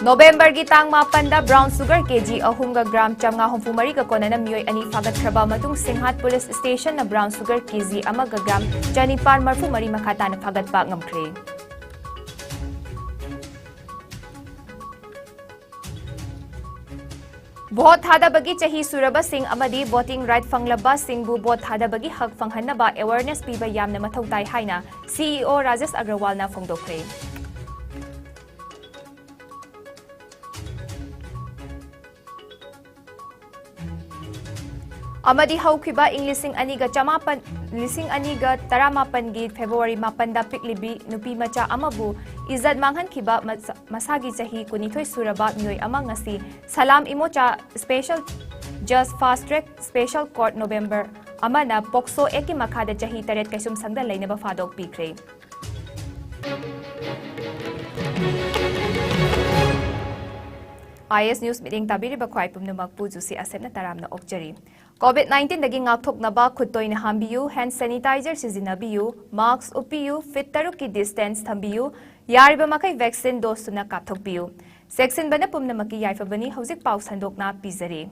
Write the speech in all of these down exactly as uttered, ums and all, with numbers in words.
ꯅꯣꯕꯦꯝꯕꯔꯒꯤ ꯇꯥꯡ ꯃꯥꯄꯟꯗ brown sugar ꯀꯦꯖꯤ ꯑꯍꯨꯝꯒ gram ꯆꯥꯝꯃꯉꯥ ꯍꯨꯝꯐꯨ ꯃꯔꯤꯒ ꯀꯣꯟꯅꯅ ꯃꯤꯑꯣꯏ ꯑꯅꯤ ꯐꯥꯒꯠꯈ꯭ꯔꯕ ꯃꯇꯨꯡ, ꯁꯤꯡꯍꯥꯠ police stationꯅ brown sugar ꯀꯦꯖꯤ ꯑꯃꯒ gram ꯆꯅꯤꯄꯥꯟ ꯃꯔꯐꯨ ꯃꯔꯤ ꯃꯈꯥ ꯇꯥꯅ ꯐꯥꯒꯠꯄ ꯉꯝꯈ꯭ꯔꯦ꯫ ꯚꯣꯠ ꯊꯥꯗꯕꯒꯤ ꯆꯍꯤ ꯁꯨꯔꯕꯁꯤꯡ ꯑꯃꯗꯤ voting right ꯐꯪꯂꯕꯁꯤꯡꯕꯨ ꯚꯣꯠ ꯊꯥꯗꯕꯒꯤ ꯍꯛ ꯐꯪꯍꯟꯅꯕ awareness ꯄꯤꯕ ꯌꯥꯝꯅ ꯃꯊꯧ ꯇꯥꯏ ꯍꯥꯏꯅ CEO ꯔꯥꯖꯦꯁ ꯑꯒ꯭ꯔꯋꯥꯜꯅ ꯐꯣꯡꯗꯣꯛꯈ꯭ꯔꯦ꯫ ꯑꯃꯗꯤ ꯍꯧꯈꯤꯕ ꯏꯪ ꯂꯤꯁꯤꯡ ꯑꯅꯤꯒ ꯆꯃꯥꯄꯟ, ꯂꯤꯁꯤꯡ ꯑꯅꯤꯒ ꯇꯔꯥꯃꯥꯄꯟꯒꯤ February ꯃꯥꯄꯟꯗ ꯄꯤꯛꯂꯤꯕꯤ ꯅꯨꯄꯤ ꯃꯆꯥ ꯑꯃꯕꯨ ꯏꯖꯠ ꯃꯥꯡꯍꯟꯈꯤꯕ ꯃꯁꯥ-, ꯃꯁꯥꯒꯤ ꯆꯍꯤ ꯀꯨꯟꯅꯤꯊꯣꯏ ꯁꯨꯔꯕ ꯃꯤꯑꯣꯏ ꯑꯃ ꯉꯁꯤ ꯁꯂꯥꯝ ꯏꯃꯣꯆꯥ Special Judge Fast Track Special Court November ꯑꯃꯅ POCSO Actꯀꯤ ꯃꯈꯥꯗ ꯆꯍꯤ ꯇꯔꯦꯠ ꯀꯩꯁꯨꯝꯁꯪꯗ ꯂꯩꯅꯕ ꯐꯥꯗꯣꯛ ꯄꯤꯈ꯭ꯔꯦ꯫ IAS News ꯃꯤꯠꯌꯦꯡ ꯇꯥꯕꯤꯔꯤꯕ ꯈ꯭ꯋꯥꯏ ꯄꯨꯝꯅꯃꯛꯄꯨ ꯖꯨꯁꯤ ꯑꯁꯦꯞꯅ ꯇꯔꯥꯝꯅ ꯑꯣꯛꯆꯔꯤ꯫ COVID nineteenꯗꯒꯤ ꯉꯥꯛꯊꯣꯛꯅꯕ ꯈꯨꯠ ꯇꯣꯏꯅ ꯍꯥꯝꯕꯤꯌꯨ, hand sanitizer ꯁꯤꯖꯤꯟꯅꯕꯤꯌꯨ, mask ꯎꯞꯄꯤꯌꯨ, feet ꯇꯔꯨꯛꯀꯤ distance ꯊꯝꯕꯤꯌꯨ, ꯌꯥꯔꯤꯕ ꯃꯈꯩ vaccine dose ꯁꯨꯅ ꯀꯥꯞꯊꯣꯛꯄꯤꯌꯨ꯫ ꯆꯦꯛꯁꯤꯟꯕꯅ ꯄꯨꯝꯅꯃꯛꯀꯤ ꯌꯥꯏꯐꯕꯅꯤ꯫ ꯍꯧꯖꯤꯛ ꯄꯥꯎ ꯁꯟꯗꯣꯛꯅ ꯄꯤꯖꯔꯤ꯫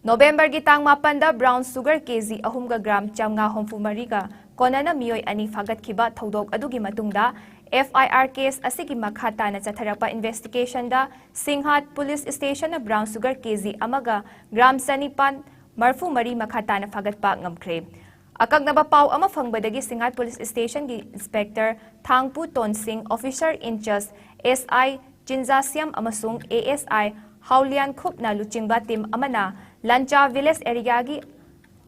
ꯅꯣꯕꯦꯝꯕꯔꯒꯤ ꯇꯥꯡ ꯃꯥꯄꯟꯗ brown sugar ꯀꯦꯖꯤ ꯑꯍꯨꯝꯒ gram ꯆꯥꯝꯃꯉꯥ ꯍꯨꯝꯐꯨ ꯃꯔꯤꯒ ꯀꯣꯟꯅꯅ ꯃꯤꯑꯣꯏ ꯑꯅꯤ ꯐꯥꯒꯠꯈꯤꯕ ꯊꯧꯗꯣꯛ ꯑꯗꯨꯒꯤ ꯃꯇꯨꯡꯗ, FIR case ꯑꯁꯤꯒꯤ ꯃꯈꯥ ꯇꯥꯅ ꯆꯠꯊꯔꯛꯄ investigationꯗ ꯁꯤꯡꯍꯥꯠ police stationꯅ brown sugar ꯀꯦꯖꯤ ꯑꯃꯒ gram ꯆꯅꯤꯄꯥꯟ ꯃꯔꯐꯨ ꯃꯔꯤ ꯃꯈꯥ ꯇꯥꯅ ꯐꯥꯒꯠꯄ ꯉꯝꯈ꯭ꯔꯦ꯫ ꯑꯀꯛꯅꯕ ꯄꯥꯎ ꯑꯃ ꯐꯪꯕꯗꯒꯤ ꯁꯤꯡꯍꯥꯠ police stationꯒꯤ inspector ꯊꯥꯡꯄꯨ ꯇꯣꯟꯁꯤꯡ, officer in charge SI ꯆꯤꯟꯖꯥꯁꯤꯌꯝ ꯑꯃꯁꯨꯡ ASI ꯍꯥꯎꯂꯤꯌꯥꯟꯈꯨꯞꯅ ꯂꯨꯆꯤꯡꯕ team ꯑꯃꯅ ꯂꯟꯆꯥ village areaꯒꯤ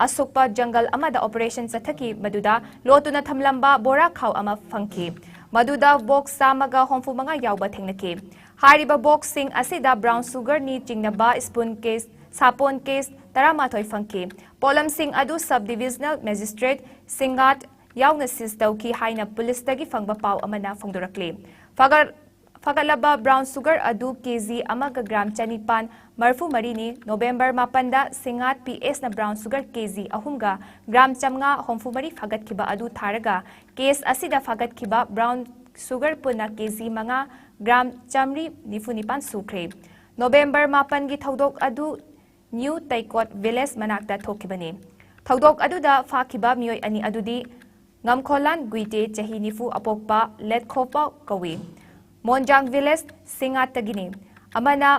ꯑꯁꯣꯛꯄ ꯖꯪꯒꯜ ꯑꯃꯗ operation ꯆꯠꯊꯈꯤ, ꯃꯗꯨꯗ ꯂꯣꯠꯇꯨꯅ ꯊꯝꯂꯝꯕ ꯕꯣꯔꯥ ꯈꯥꯎ ꯑꯃ ꯐꯪꯈꯤ꯫ ꯃꯗꯨꯗ box ꯆꯥꯝꯃꯒ ꯍꯨꯝꯐꯨ ꯃꯉꯥ ꯌꯥꯎꯕ ꯊꯦꯡꯅꯈꯤ꯫ ꯍꯥꯏꯔꯤꯕ boxꯁꯤꯡ ꯑꯁꯤꯗ brown sugarꯅꯤ ꯆꯤꯡꯅꯕ spoon case, ꯁꯥꯄꯣꯟ case ꯇꯔꯥꯃꯥꯊꯣꯏ ꯐꯪꯈꯤ꯫ ꯄꯣꯠꯂꯝꯁꯤꯡ ꯑꯗꯨ sub divisional magistrate ꯁꯤꯡꯒꯥꯠ ꯌꯥꯎꯅ seize ꯇꯧꯈꯤ ꯍꯥꯏꯅ policeꯇꯒꯤ ꯐꯪꯕ ꯄꯥꯎ ꯑꯃꯅ ꯐꯣꯡꯗꯣꯔꯛꯂꯤ꯫ ꯐꯒꯠ-, ꯐꯒꯠꯂꯕ brown sugar ꯑꯗꯨ ꯀꯦꯖꯤ ꯑꯃꯒ gram ꯆꯅꯤꯄꯥꯟ ꯃꯔꯐꯨ ꯃꯔꯤꯅꯤ꯫ ꯅꯣꯕꯦꯝꯕꯔ ꯃꯥꯄꯟꯗ ꯁꯤꯡꯍꯥꯠ PSꯅ brown sugar ꯀꯦꯖꯤ ꯑꯍꯨꯝꯒ gram ꯆꯥꯝꯃꯉꯥ ꯍꯨꯝꯐꯨ ꯃꯔꯤ ꯐꯥꯒꯠꯈꯤꯕ ꯑꯗꯨ ꯊꯥꯔꯒ, case ꯑꯁꯤꯗ ꯐꯥꯒꯠꯈꯤꯕ brown sugar ꯄꯨꯟꯅ ꯀꯦꯖꯤ ꯃꯉꯥ, ꯒ꯭ꯔꯥꯝ ꯆꯥꯃꯔꯤ ꯅꯤꯐꯨ ꯅꯤꯄꯥꯟ ꯁꯨꯈ꯭ꯔꯦ꯫ ꯅꯣꯕꯦꯝꯕꯔ ꯃꯥꯄꯟꯒꯤ ꯊꯧꯗꯣꯛ ꯑꯗꯨ ꯅ꯭ꯌꯨ ꯇꯩꯀꯣꯠ ꯚꯤꯂꯦꯖ ꯃꯅꯥꯛꯇ ꯊꯣꯛꯈꯤꯕꯅꯤ꯫ ꯊꯧꯗꯣꯛ ꯑꯗꯨꯗ ꯐꯥꯈꯤꯕ ꯃꯤꯑꯣꯏ ꯑꯅꯤ ꯑꯗꯨꯗꯤ ꯉꯝꯈꯣꯂꯥꯟ ꯒꯨꯏꯇꯦ, ꯆꯍꯤ ꯅꯤꯐꯨ, ꯑꯄꯣꯛꯄ ꯂꯦꯠꯈꯣꯄꯥꯎ ꯀꯧꯏ꯫ ꯃꯣꯟꯖꯥꯡ ꯚꯤꯂꯦꯖ ꯁꯤꯡꯉꯥꯠꯇꯒꯤꯅꯤ꯫ ꯑꯃꯅ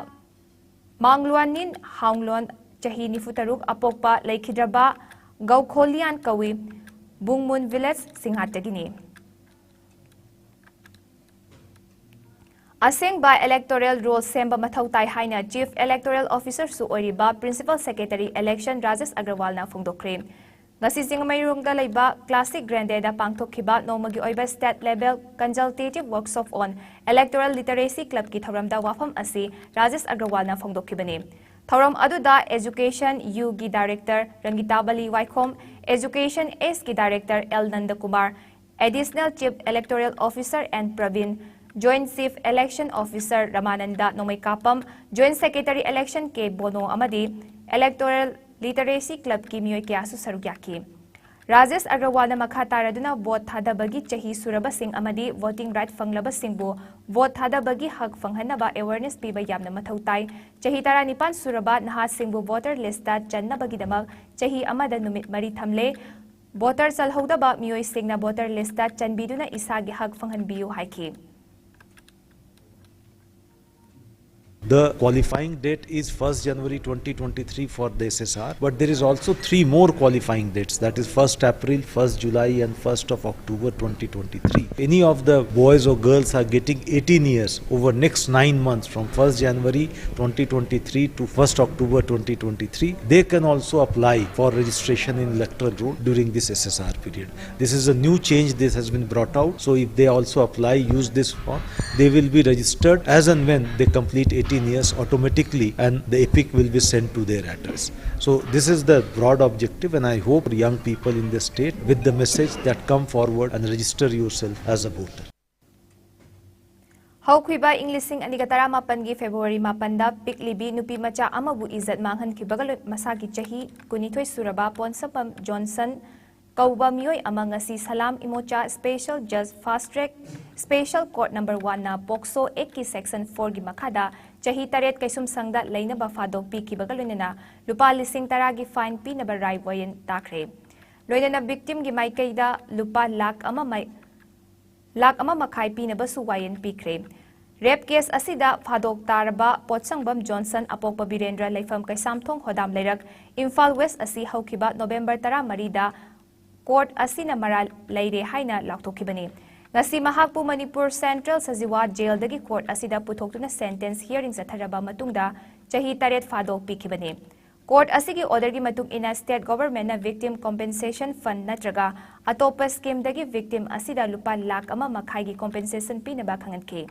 ꯃꯥꯡꯂꯨꯋꯥꯟꯅꯤꯟ ꯍꯥꯡꯂꯣꯟ, ꯆꯍꯤ ꯅꯤꯐꯨ ꯇꯔꯨꯛ, ꯑꯄꯣꯛꯄ ꯂꯩꯈꯤꯗ꯭ꯔꯕ ꯒꯧꯈꯣꯂꯤꯌꯥꯟ ꯀꯧꯏ꯫ ꯕꯨꯡꯃꯨꯟ ꯚꯤꯂꯦꯖ ꯁꯤꯡꯉꯥꯠꯇꯒꯤꯅꯤ꯫ ꯑꯁꯦꯡꯕ electoral roll ꯁꯦꯝꯕ ꯃꯊꯧ ꯇꯥꯏ ꯍꯥꯏꯅ Chief Electoral Officer ꯁꯨ ꯑꯣꯏꯔꯤꯕ Principal Secretary Election ꯔꯥꯖꯦꯁ ꯑꯒꯔꯋꯥꯜꯅ ꯐꯣꯡꯗꯣꯛꯈ꯭ꯔꯦ꯫ ꯉꯁꯤ ꯆꯤꯡꯃꯩꯔꯣꯡꯗ ꯂꯩꯕ Classic Grandeꯗ ꯄꯥꯡꯊꯣꯛꯈꯤꯕ ꯅꯣꯡꯃꯒꯤ ꯑꯣꯏꯕ State Level Consultative Workshop on Electoral Literacy Clubꯀꯤ ꯊꯧꯔꯝꯗ ꯋꯥꯐꯝ ꯑꯁꯤ ꯔꯥꯖꯦꯁ ꯑꯒꯔꯋꯥꯜꯅ ꯐꯣꯡꯗꯣꯛꯈꯤꯕꯅꯤ꯫ ꯊꯧꯔꯝ ꯑꯗꯨꯗ Education Uꯒꯤ Director Rangitabali Waikhom, Education Sꯒꯤ Director L Nandakumar, Additional Chief Electoral Officer N Prabin, Joint Chief Election Officer Ramananda Nongmeikapam, Joint Secretary Election K Bono ꯑꯃꯗꯤ Electoral Literacy Clubꯀꯤ ꯃꯤꯑꯣꯏ ꯀꯌꯥꯁꯨ ꯁꯔꯨꯛ ꯌꯥꯈꯤ꯫ ꯔꯥꯖꯦꯁ ꯑꯒꯔꯋꯥꯜꯅ ꯃꯈꯥ ꯇꯥꯔꯗꯨꯅ vote ꯊꯥꯗꯕꯒꯤ ꯆꯍꯤ ꯁꯨꯔꯕꯁꯤꯡ ꯑꯃꯗꯤ voting right ꯐꯪꯂꯕꯁꯤꯡꯕꯨ vote ꯊꯥꯗꯕꯒꯤ ꯍꯛ ꯐꯪꯍꯟꯅꯕ awareness ꯄꯤꯕ ꯌꯥꯝꯅ ꯃꯊꯧ ꯇꯥꯏ꯫ ꯆꯍꯤ ꯇꯔꯥꯅꯤꯄꯥꯟ ꯁꯨꯔꯕ ꯅꯍꯥꯁꯤꯡꯕꯨ voter listꯇ ꯆꯟꯅꯕꯒꯤꯗꯃꯛ ꯆꯍꯤ ꯑꯃꯗ ꯅꯨꯃꯤꯠ ꯃꯔꯤ ꯊꯝꯂꯦ꯫ Voter ꯆꯜꯍꯧꯗꯕ ꯃꯤꯑꯣꯏꯁꯤꯡꯅ voter listꯇ ꯆꯟꯕꯤꯗꯨꯅ ꯏꯁꯥꯒꯤ ꯍꯛ ꯐꯪꯍꯟꯕꯤꯌꯨ ꯍꯥꯏꯈꯤ꯫ The qualifying date is first January twenty twenty-three for the S S R, but there is also three more qualifying dates, that is first April, first July and first of October twenty twenty-three. Any of the boys or girls are getting eighteen years over next nine months from first January twenty twenty-three to first October twenty twenty-three, they can also apply for registration in electoral roll during this S S R period. This is a new change, this has been brought out. So if they also apply, use this form, they will be registered as and when they complete eighteen years automatically, and the EPIC will be sent to their address. So this is the broad objective, and I hope young people in the state with the message that come forward and register yourself as a voter. ꯍꯧꯈꯤꯕ ꯏꯪ ꯂꯤꯁꯤꯡ ꯑꯅꯤꯒ ꯇꯔꯥꯃꯥꯄꯟꯒꯤ February ꯃꯥꯄꯟꯗ ꯄꯤꯛꯂꯤꯕꯤ ꯅꯨꯄꯤ ꯃꯆꯥ ꯑꯃꯕꯨ ꯏꯖꯠ ꯃꯥꯡꯍꯟꯈꯤꯕꯒ ꯂꯣꯏ-, ꯃꯁꯥꯒꯤ ꯆꯍꯤ ꯀꯨꯟꯅꯤꯊꯣꯏ ꯁꯨꯔꯕ ꯄꯣꯟꯁꯝꯕꯝ ꯖꯣꯟꯁꯟ ꯀꯧꯕ ꯃꯤꯑꯣꯏ ꯑꯃ ꯉꯁꯤ ꯁꯂꯥꯝ ꯏꯃꯣꯆꯥ Special Judge Fast Track Special Court Number One ꯅ POCSO Act ꯀꯤ Section Four ꯒꯤ ꯃꯈꯥꯗ ꯆꯍꯤ ꯇꯔꯦꯠ ꯀꯩꯁꯨꯝꯁꯪꯗ ꯂꯩꯅꯕ ꯐꯥꯗꯣꯛ ꯄꯤꯈꯤꯕꯒ ꯂꯣꯏꯅꯅ ꯂꯨꯄꯥ ꯂꯤꯁꯤꯡ ꯇꯔꯥꯒꯤ fine ꯄꯤꯅꯕ ꯔꯥꯏ ꯋꯥꯌꯦꯟ ꯇꯥꯈ꯭ꯔꯦ꯫ ꯂꯣꯏꯅꯅ victim ꯒꯤ ꯃꯥꯏꯀꯩꯗ ꯂꯨꯄꯥ ꯂꯥꯈ ꯑꯃ ꯃꯥꯏ-, ꯂꯥꯈ ꯑꯃ ꯃꯈꯥꯏ ꯄꯤꯅꯕꯁꯨ ꯋꯥꯌꯦꯟ ꯄꯤꯈ꯭ꯔꯦ꯫ Rape case ꯑꯁꯤꯗ ꯐꯥꯗꯣꯛ ꯇꯥꯔꯕ ꯄꯣꯠꯁꯪꯕꯝ ꯖꯣꯟꯁꯟ, ꯑꯄꯣꯛꯄ ꯕꯤꯔꯦꯟꯗ꯭ꯔ, ꯂꯩꯐꯝ ꯀꯩꯁꯥꯝꯊꯣꯡ ꯍꯣꯗꯥꯝ ꯂꯩꯔꯛ, ꯏꯝꯐꯥꯜ West ꯑꯁꯤ ꯍꯧꯈꯤꯕ November ꯇꯔꯥꯃꯔꯤꯗ court ꯑꯁꯤꯅ ꯃꯔꯥꯜ ꯂꯩꯔꯦ ꯍꯥꯏꯅ ꯂꯥꯎꯊꯣꯛꯈꯤꯕꯅꯤ꯫ ꯉꯁꯤ ꯃꯍꯥꯛꯄꯨ ꯃꯅꯤꯄꯨꯔ Central ꯁꯖꯤꯋꯥ ꯖꯦꯜꯗꯒꯤ court ꯑꯁꯤꯗ ꯄꯨꯊꯣꯛꯇꯨꯅ sentence hearing ꯆꯠꯊꯔꯕ ꯃꯇꯨꯡꯗ ꯆꯍꯤ ꯇꯔꯦꯠ ꯐꯥꯗꯣꯛ ꯄꯤꯈꯤꯕꯅꯤ꯫ Court ꯑꯁꯤꯒꯤ order ꯒꯤ ꯃꯇꯨꯡ ꯏꯟꯅ state government ꯅ victim compensation fund ꯅꯠꯇ꯭ꯔꯒ ꯑꯇꯣꯞꯄ scheme ꯗꯒꯤ victim ꯑꯁꯤꯗ ꯂꯨꯄꯥ ꯂꯥꯈ ꯑꯃ ꯃꯈꯥꯏꯒꯤ compensation ꯄꯤꯅꯕ ꯈꯪꯍꯟꯈꯤ꯫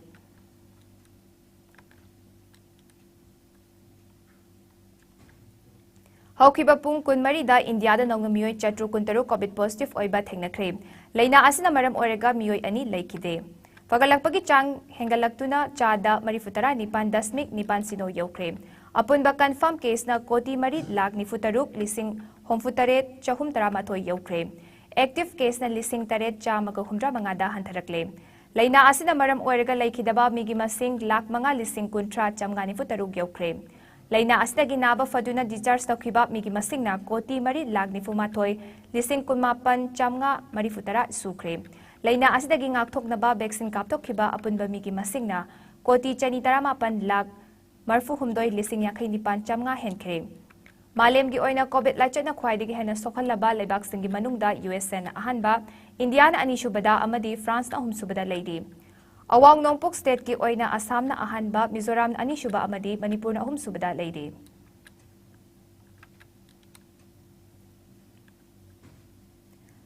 ꯍꯧꯈꯤꯕ ꯄꯨꯡ ꯀꯨꯟꯃꯔꯤꯗ ꯏꯟꯗꯤꯌꯥꯗ ꯅꯧꯅ ꯃꯤꯑꯣꯏ ꯆꯥꯇ꯭ꯔꯨꯛ ꯀꯨꯟꯇꯔꯨꯛ COVID positive ꯑꯣꯏꯕ ꯊꯦꯡꯅꯈ꯭ꯔꯦ꯫ ꯂꯩꯅꯥ ꯑꯁꯤꯅ ꯃꯔꯝ ꯑꯣꯏꯔꯒ ꯃꯤꯑꯣꯏ ꯑꯅꯤ ꯂꯩꯈꯤꯗꯦ꯫ ꯐꯒꯠꯂꯛꯄꯒꯤ ꯆꯥꯡ ꯍꯦꯟꯒꯠꯂꯛꯇꯨꯅ ꯆꯥꯗ ꯃꯔꯤꯐꯨꯇꯔꯥ ꯅꯤꯄꯥꯟ ꯗꯁꯃꯤꯛ ꯅꯤꯄꯥꯟ ꯁꯤꯅꯣ ꯌꯧꯈ꯭ꯔꯦ꯫ ꯑꯄꯨꯟꯕ confirm case ꯅ ꯀꯣꯇꯤ ꯃꯔꯤ ꯂꯥꯈ ꯅꯤꯐꯨ ꯇꯔꯨꯛ ꯂꯤꯁꯤꯡ ꯍꯨꯝꯐꯨ ꯇꯔꯦꯠ ꯆꯍꯨꯝ ꯇꯔꯥꯃꯥꯊꯣꯏ ꯌꯧꯈ꯭ꯔꯦ꯫ Active case ꯅ ꯂꯤꯁꯤꯡ ꯇꯔꯦꯠ ꯆꯥꯝꯃꯒ ꯍꯨꯝꯗ꯭ꯔꯥ ꯃꯉꯥꯗ ꯍꯟꯊꯔꯛꯂꯦ꯫ ꯂꯩꯅꯥ ꯑꯁꯤꯅ ꯃꯔꯝ ꯑꯣꯏꯔꯒ ꯂꯩꯈꯤꯗꯕ ꯃꯤꯒꯤ ꯃꯁꯤꯡ ꯂꯥꯈ ꯃꯉꯥ ꯂꯤꯁꯤꯡ ꯀꯨꯟꯊ꯭ꯔꯥ ꯆꯥꯝꯃꯉꯥ ꯅꯤꯐꯨ ꯇꯔꯨꯛ ꯌꯧꯈ꯭ꯔꯦ꯫ ꯂꯩꯅꯥ ꯑꯁꯤꯗꯒꯤ ꯅꯥꯕ ꯐꯗꯨꯅ discharge ꯇꯧꯈꯤꯕ ꯃꯤꯒꯤ ꯃꯁꯤꯡꯅ ꯀꯣꯇꯤ ꯃꯔꯤ ꯂꯥꯈ ꯅꯤꯐꯨ ꯃꯥꯊꯣꯏ ꯂꯤꯁꯤꯡ ꯀꯨꯟꯃꯥꯄꯟ ꯆꯥꯝꯃꯉꯥ ꯃꯔꯤꯐꯨꯇꯔꯥ ꯁꯨꯈ꯭ꯔꯦ꯫ ꯂꯩꯅꯥ ꯑꯁꯤꯗꯒꯤ ꯉꯥꯛꯊꯣꯛꯅꯕ vaccine ꯀꯥꯞꯊꯣꯛꯈꯤꯕ ꯑꯄꯨꯟꯕ ꯃꯤꯒꯤ ꯃꯁꯤꯡꯅ ꯀꯣꯇꯤ ꯆꯅꯤ ꯇꯔꯥꯃꯥꯄꯟ ꯂꯥꯈ ꯃꯔꯤꯐꯨꯍꯨꯝꯗꯣꯏ ꯂꯤꯁꯤꯡ ꯌꯥꯡꯈꯩ ꯅꯤꯄꯥꯟ ꯆꯥꯝꯃꯉꯥ ꯍꯦꯟꯈ꯭ꯔꯦ꯫ ꯃꯥꯂꯦꯝꯒꯤ ꯑꯣꯏꯅ COVID ꯂꯥꯏꯆꯠꯅ ꯈ꯭ꯋꯥꯏꯗꯒꯤ ꯍꯦꯟꯅ ꯁꯣꯛꯍꯜꯂꯕ ꯂꯩꯕꯥꯛꯁꯤꯡꯒꯤ ꯃꯅꯨꯡꯗ USA ꯅ ꯑꯍꯥꯟꯕ, ꯏꯟꯗꯤꯌꯥꯅ ꯑꯅꯤꯁꯨꯕꯗ ꯑꯃꯗꯤ ꯐ꯭ꯔꯥꯟꯁꯅ ꯑꯍꯨꯝꯁꯨꯕꯗ ꯂꯩꯔꯤ꯫ ꯑꯋꯥꯡ ꯅꯣꯡꯄꯣꯛ state ꯀꯤ ꯑꯣꯏꯅ ꯑꯁꯥꯝꯅ ꯑꯍꯥꯟꯕ, ꯃꯤꯖꯣꯔꯥꯝꯅ ꯑꯅꯤꯁꯨꯕ ꯑꯃꯗꯤ ꯃꯅꯤꯄꯨꯔꯅ ꯑꯍꯨꯝꯁꯨꯕꯗ ꯂꯩꯔꯤ꯫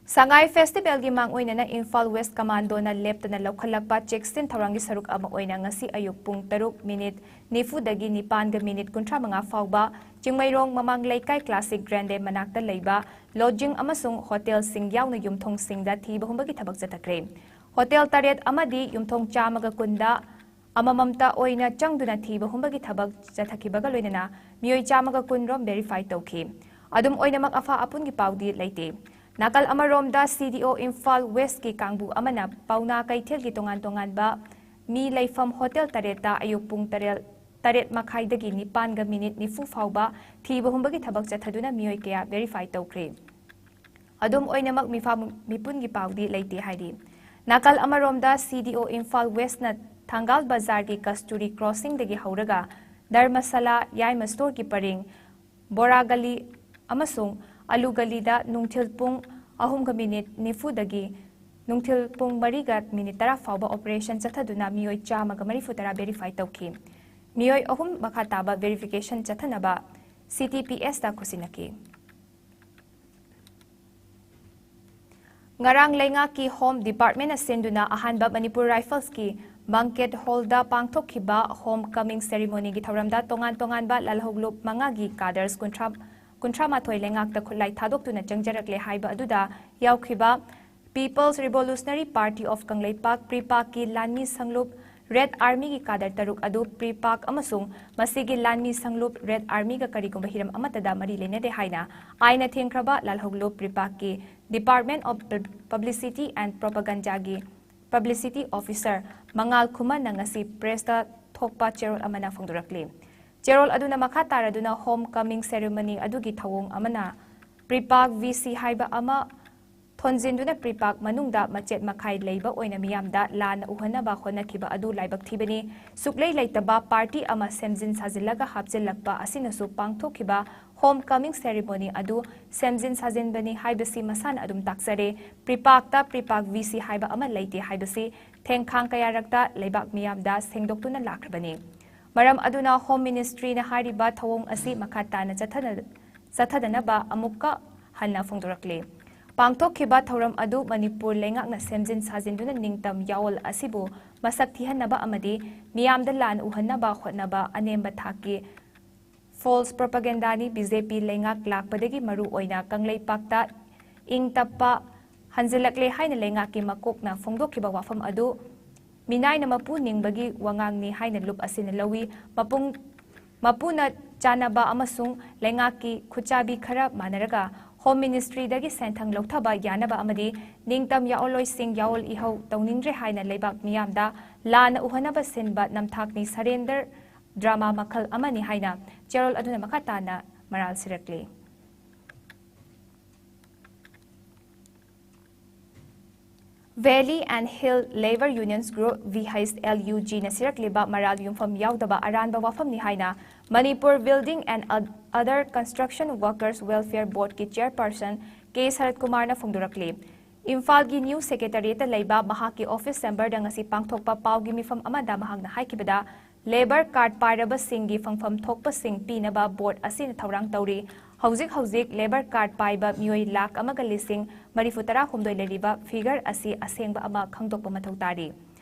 ꯁꯉꯥꯏ festival ꯒꯤ ꯃꯥꯡꯑꯣꯏꯅꯅ ꯏꯝꯐꯥꯜ West Commando ꯅ ꯂꯦꯞꯇꯅ ꯂꯧꯈꯠꯂꯛꯄ ꯆꯦꯛꯁꯤꯟ ꯊꯧꯔꯥꯡꯒꯤ ꯁꯔꯨꯛ ꯑꯃ ꯑꯣꯏꯅ ꯉꯁꯤ ꯑꯌꯨꯛ ꯄꯨꯡ ꯇꯔꯨꯛ ꯃꯤꯅꯤꯠ ꯅꯤꯐꯨꯗꯒꯤ ꯅꯤꯄꯥꯟꯒ ꯃꯤꯅꯤꯠ ꯀꯨꯟꯊ꯭ꯔꯥ ꯃꯉꯥ ꯐꯥꯎꯕ ꯆꯤꯡꯃꯩꯔꯣꯡ ꯃꯃꯥꯡ ꯂꯩꯀꯥꯏ Classic Grande ꯃꯅꯥꯛꯇ ꯂꯩꯕ lodging ꯑꯃꯁꯨꯡ hotel ꯁꯤꯡ ꯌꯥꯎꯅ ꯌꯨꯝꯊꯣꯡꯁꯤꯡꯗ ꯊꯤꯕ ꯍꯨꯝꯕꯒꯤ ꯊꯕꯛ ꯆꯠꯊꯈ꯭ꯔꯦ꯫ Hotel ꯇꯔꯦꯠ ꯑꯃꯗꯤ ꯌꯨꯝꯊꯣꯡ ꯆꯥꯝꯃꯒ ꯀꯨꯟꯗ ꯑꯃꯃꯝꯇ ꯑꯣꯏꯅ ꯆꯪꯗꯨꯅ ꯊꯤꯕ ꯍꯨꯝꯕꯒꯤ ꯊꯕꯛ ꯆꯠꯊꯈꯤꯕꯒ ꯂꯣꯏꯅꯅ ꯃꯤꯑꯣꯏ ꯆꯥꯝꯃꯒ ꯀꯨꯟ ꯔꯣꯝ verify ꯇꯧꯈꯤ꯫ ꯑꯗꯨꯝ ꯑꯣꯏꯅꯃꯛ ꯑꯐ ꯑꯄꯨꯟꯒꯤ ꯄꯥꯎꯗꯤ ꯂꯩꯇꯦ꯫ ꯅꯥꯀꯜ ꯑꯃꯔꯣꯝꯗ, CDO ꯏꯝꯐꯥꯜ ꯋꯦꯁꯀꯤ ꯀꯥꯡꯕꯨ ꯑꯃꯅ ꯄꯥꯎꯅꯥ ꯀꯩꯊꯦꯜꯒꯤ ꯇꯣꯉꯥꯟ ꯇꯣꯉꯥꯟꯕ ꯃꯤ ꯂꯩꯐꯝ ꯍꯣꯇꯦꯜ ꯇꯔꯦꯠꯇ ꯑꯌꯨꯛ ꯄꯨꯡ ꯇꯔꯦꯠ, ꯇꯔꯦꯠ ꯃꯈꯥꯏꯗꯒꯤ ꯅꯤꯄꯥꯟꯒ ꯃꯤꯅꯤꯠ ꯅꯤꯐꯨ ꯐꯥꯎꯕ ꯊꯤꯕ ꯍꯨꯝꯕꯒꯤ ꯊꯕꯛ ꯆꯠꯊꯗꯨꯅ ꯃꯤꯑꯣꯏ ꯀꯌꯥ verify ꯇꯧꯈ꯭ꯔꯦ꯫ ꯑꯗꯨꯝ ꯑꯣꯏꯅꯃꯛ, ꯃꯤꯐꯥ ꯃꯤꯄꯨꯟꯒꯤ ꯄꯥꯎꯗꯤ ꯂꯩꯇꯦ ꯍꯥꯏꯔꯤ꯫ ꯅꯥꯀꯜ ꯑꯃꯔꯣꯝꯗ, CDO ꯏꯝꯐꯥꯜ ꯋꯦꯁꯅ ꯊꯪꯒꯥꯜ ꯕꯖꯥꯔꯒꯤ ꯀꯁꯇꯨꯔꯤ ꯀ꯭ꯔꯣꯁꯤꯡꯗꯒꯤ ꯍꯧꯔꯒ ꯙꯔꯃꯁꯥꯂꯥ, ꯌꯥꯏꯃ ꯁ꯭ꯇꯣꯔꯒꯤ ꯄꯔꯤꯡ, ꯕꯣꯔꯥ ꯒꯂꯤ ꯑꯃꯁꯨꯡ ꯑꯂꯨ ꯒꯂꯤꯗ ꯅꯨꯡꯊꯤꯜ ꯄꯨꯡ ꯑꯍꯨꯝꯒ ꯃꯤꯅꯤꯠ ꯅꯤꯐꯨꯗꯒꯤ ꯅꯨꯡꯊꯤꯜ ꯄꯨꯡ ꯃꯔꯤꯒ ꯃꯤꯅꯤꯠ ꯇꯔꯥ ꯐꯥꯎꯕ operation ꯆꯠꯊꯗꯨꯅ ꯃꯤꯑꯣꯏ ꯆꯥꯝꯃꯒ ꯃꯔꯤꯐꯨ ꯇꯔꯥ verify ꯇꯧꯈꯤ꯫ ꯃꯤꯑꯣꯏ ꯑꯍꯨꯝ ꯃꯈꯥ ꯇꯥꯕ verification ꯆꯠꯊꯅꯕ CTPSꯇ ꯈꯨꯠꯁꯤꯟꯅꯈꯤ꯫ ꯉꯔꯥꯡ ꯂꯩꯉꯥꯛꯀꯤ Home Departmentꯅ ꯁꯤꯟꯗꯨꯅ ꯑꯍꯥꯟꯕ ꯃꯅꯤꯄꯨꯔ Riflesꯀꯤ Banquet Hallꯗ ꯄꯥꯡꯊꯣꯛꯈꯤꯕ Home Coming Ceremonyꯒꯤ ꯊꯧꯔꯝꯗ ꯇꯣꯉꯥꯟ ꯇꯣꯉꯥꯟꯕ ꯂꯥꯜꯍꯧꯂꯨꯞ ꯃꯉꯥꯒꯤ cadres ꯀꯨꯟꯊ꯭ꯔꯥ, ꯀꯨꯟꯊ꯭ꯔꯥ ꯃꯥꯊꯣꯏ ꯂꯩꯉꯥꯛꯇ ꯈꯨꯠꯂꯥꯏ ꯊꯥꯗꯣꯛꯇꯨꯅ ꯆꯪꯖꯔꯛꯂꯦ ꯍꯥꯏꯕ ꯑꯗꯨꯗ ꯌꯥꯎꯈꯤꯕ People's Revolutionary Party of Kangleipak, PREPAKꯀꯤ ꯂꯥꯟꯃꯤ ꯁꯪꯂꯨꯞ Red Armyꯒꯤ cadre ꯇꯔꯨꯛ ꯑꯗꯨ PREPAK ꯑꯃꯁꯨꯡ ꯃꯁꯤꯒꯤ ꯂꯥꯟꯃꯤ ꯁꯪꯂꯨꯞ Red Armyꯒ ꯀꯔꯤꯒꯨꯝꯕ ꯍꯤꯔꯝ ꯑꯃꯠꯇꯗ ꯃꯔꯤ ꯂꯩꯅꯗꯦ ꯍꯥꯏꯅ ꯑꯥꯏꯟꯅ ꯊꯦꯡꯈ꯭ꯔꯕ ꯂꯥꯜꯍꯧꯂꯨꯞ PREPAKꯀꯤ Department of Publicity and Propagandꯒꯤ publicity officer ꯃꯉꯥꯜ ꯈꯨꯃꯟꯅ ꯉꯁꯤ pressꯇ ꯊꯣꯛꯄ ꯆꯦꯔꯣꯜ ꯑꯃꯅ ꯐꯣꯡꯗꯣꯔꯛꯂꯤ꯫ ꯆꯦꯔꯣꯜ ꯑꯗꯨꯅ ꯃꯈꯥ ꯇꯥꯔꯗꯨꯅ Home Coming Ceremony ꯑꯗꯨꯒꯤ ꯊꯧꯑꯣꯡ ꯑꯃꯅ PREPAK VC ꯍꯥꯏꯕ ꯑꯃ ꯊꯣꯟꯖꯤꯟꯗꯨꯅ PREPAK ꯃꯅꯨꯡꯗ ꯃꯆꯦꯠ ꯃꯈꯥꯏ ꯂꯩꯕ ꯑꯣꯏꯅ ꯃꯤꯌꯥꯝꯗ ꯂꯥꯟꯅ ꯎꯍꯟꯅꯕ ꯍꯣꯠꯅꯈꯤꯕ ꯑꯗꯨ ꯂꯥꯏꯕꯛ ꯊꯤꯕꯅꯤ꯫ ꯁꯨꯛꯂꯩ ꯂꯩꯇꯕ party ꯑꯃ ꯁꯦꯝꯖꯤꯟ ꯁꯥꯖꯤꯜꯂꯒ ꯍꯥꯞꯆꯤꯜꯂꯛꯄ ꯑꯁꯤꯅꯁꯨ ꯄꯥꯡꯊꯣꯛꯈꯤꯕ Home Coming Ceremony ꯑꯗꯨ ꯁꯦꯝꯖꯤꯟ ꯁꯥꯖꯤꯟꯕꯅꯤ ꯍꯥꯏꯕꯁꯤ ꯃꯁꯥꯅ ꯑꯗꯨꯝ ꯇꯥꯛꯆꯔꯦ꯫ PREPAKꯇ PREPAK VC ꯍꯥꯏꯕ ꯑꯃ ꯂꯩꯇꯦ ꯍꯥꯏꯕꯁꯤ ꯊꯦꯡꯈꯥꯡ ꯀꯌꯥꯔꯛꯇ ꯂꯩꯕꯥꯛ ꯃꯤꯌꯥꯝꯗ ꯁꯦꯡꯗꯣꯛꯇꯨꯅ ꯂꯥꯛꯈ꯭ꯔꯕꯅꯤ꯫ ꯃꯔꯝ ꯑꯗꯨꯅ Home Ministryꯅ ꯍꯥꯏꯔꯤꯕ ꯊꯧꯑꯣꯡ ꯑꯁꯤ ꯃꯈꯥ ꯇꯥꯅ ꯆꯠꯊꯅ-, ꯆꯠꯊꯗꯅꯕ ꯑꯃꯨꯛꯀ ꯍꯟꯅ ꯐꯣꯡꯗꯣꯔꯛꯂꯤ꯫ ꯄꯥꯡꯊꯣꯛꯈꯤꯕ ꯊꯧꯔꯝ ꯑꯗꯨ ꯃꯅꯤꯄꯨꯔ ꯂꯩꯉꯥꯛꯅ ꯁꯦꯝꯖꯤꯟ ꯁꯥꯖꯤꯟꯗꯨꯅ ꯅꯤꯡꯇꯝ ꯌꯥꯑꯣꯜ ꯑꯁꯤꯕꯨ ꯃꯁꯛ ꯊꯤꯍꯟꯅꯕ ꯑꯃꯗꯤ ꯃꯤꯌꯥꯝꯗ ꯂꯥꯟ ꯎꯍꯟꯅꯕ ꯍꯣꯠꯅꯕ ꯑꯅꯦꯝꯕ ꯊꯥꯛꯀꯤ false propagandaꯅꯤ꯫ BJP ꯂꯩꯉꯥꯛ ꯂꯥꯛꯄꯗꯒꯤ ꯃꯔꯨ ꯑꯣꯏꯅ ꯀꯪꯂꯩꯄꯥꯛꯇ ꯏꯪ ꯇꯞꯄ ꯍꯟꯖꯤꯜꯂꯛꯂꯦ ꯍꯥꯏꯅ ꯂꯩꯉꯥꯛꯀꯤ ꯃꯀꯣꯛꯅ ꯐꯣꯡꯗꯣꯛꯈꯤꯕ ꯋꯥꯐꯝ ꯑꯗꯨ ꯃꯤꯅꯥꯏꯅ ꯃꯄꯨ ꯅꯤꯡꯕꯒꯤ ꯋꯥꯉꯥꯡꯅꯤ ꯍꯥꯏꯅ ꯂꯨꯞ ꯑꯁꯤꯅ ꯂꯧꯏ꯫ ꯃꯄꯨꯡ, ꯃꯄꯨꯅ ꯆꯥꯟꯅꯕ ꯑꯃꯁꯨꯡ ꯂꯩꯉꯥꯛꯀꯤ ꯈꯨꯠꯆꯥꯕꯤ ꯈꯔ ꯃꯥꯟꯅꯔꯒ Home Ministry ꯗꯒꯤ ꯁꯦꯟꯊꯪ ꯂꯧꯊꯕ ꯌꯥꯅꯕ ꯑꯃꯗꯤ ꯅꯤꯡꯇꯝ ꯌꯥꯑꯣꯜꯂꯣꯏꯁꯤꯡ ꯌꯥꯑꯣꯜ ꯏꯍꯧ ꯇꯧꯅꯤꯡꯗ꯭ꯔꯦ ꯍꯥꯏꯅ ꯂꯩꯕꯥꯛ ꯃꯤꯌꯥꯝꯗ ꯂꯥꯟꯅ ꯎꯍꯟꯅꯕ ꯁꯤꯟꯕ ꯅꯝꯊꯥꯛꯅꯤ ꯁꯔꯦꯟꯗꯔ ꯗ꯭ꯔꯃꯥ ꯃꯈꯜ ꯑꯃꯅꯤ ꯍꯥꯏꯅ ꯆꯦꯔꯣꯜ ꯑꯗꯨꯅ ꯃꯈꯥ ꯇꯥꯅ ꯃꯔꯥꯜ ꯁꯤꯔꯛꯂꯤ꯫ Valley and Hill Labour Unions Group, V H L U G ꯅ ꯁꯤꯔꯛꯂꯤꯕ ꯃꯔꯥꯜ ꯌꯨꯝꯐꯝ ꯌꯥꯎꯗꯕ ꯑꯔꯥꯟꯕ ꯋꯥꯐꯝꯅꯤ ꯍꯥꯏꯅ Manipur Building and Other Construction Workers Welfare Board ꯀꯤ chairperson ꯀꯦ ꯁꯔꯠ ꯀꯨꯃꯥꯔꯅ ꯐꯣꯡꯗꯣꯔꯛꯂꯤ꯫ ꯏꯝꯐꯥꯜꯒꯤ ꯅ꯭ꯌꯨ ꯁꯦꯀ꯭ꯔꯦꯇꯔꯤꯌꯦꯠꯇ ꯂꯩꯕ ꯃꯍꯥꯛꯀꯤ ꯑꯣꯐꯤꯁ ꯆꯦꯝꯕꯔꯗ ꯉꯁꯤ ꯄꯥꯡꯊꯣꯛꯄ ꯄꯥꯎꯒꯤ ꯃꯤꯐꯝ ꯑꯃꯗ ꯃꯍꯥꯛꯅ ꯍꯥꯏꯈꯤꯕꯗ, ꯂꯦꯕꯔ ꯀꯥꯔꯗ ꯄꯥꯏꯔꯕꯁꯤꯡꯒꯤ ꯐꯪꯐꯝ ꯊꯣꯛꯄꯁꯤꯡ ꯄꯤꯅꯕ ꯕꯣꯔꯗ ꯑꯁꯤꯅ ꯊꯧꯔꯥꯡ ꯇꯧꯔꯤ꯫ ꯍꯧꯖꯤꯛ ꯍꯧꯖꯤꯛ ꯂꯦꯕꯔ ꯀꯥꯔꯗ ꯄꯥꯏꯕ ꯃꯤꯑꯣꯏ ꯂꯥꯈ ꯑꯃꯒ ꯂꯤꯁꯤꯡ ꯃꯔꯤꯐꯨ ꯇꯔꯥꯍꯨꯝꯗꯣꯏ ꯂꯩꯔꯤꯕ ꯐꯤꯒꯔ ꯑꯁꯤ ꯑꯁꯦꯡꯕ ꯑꯃ ꯈꯪꯗꯣꯛꯄ ꯃꯊꯧ ꯇꯥꯔꯤ꯫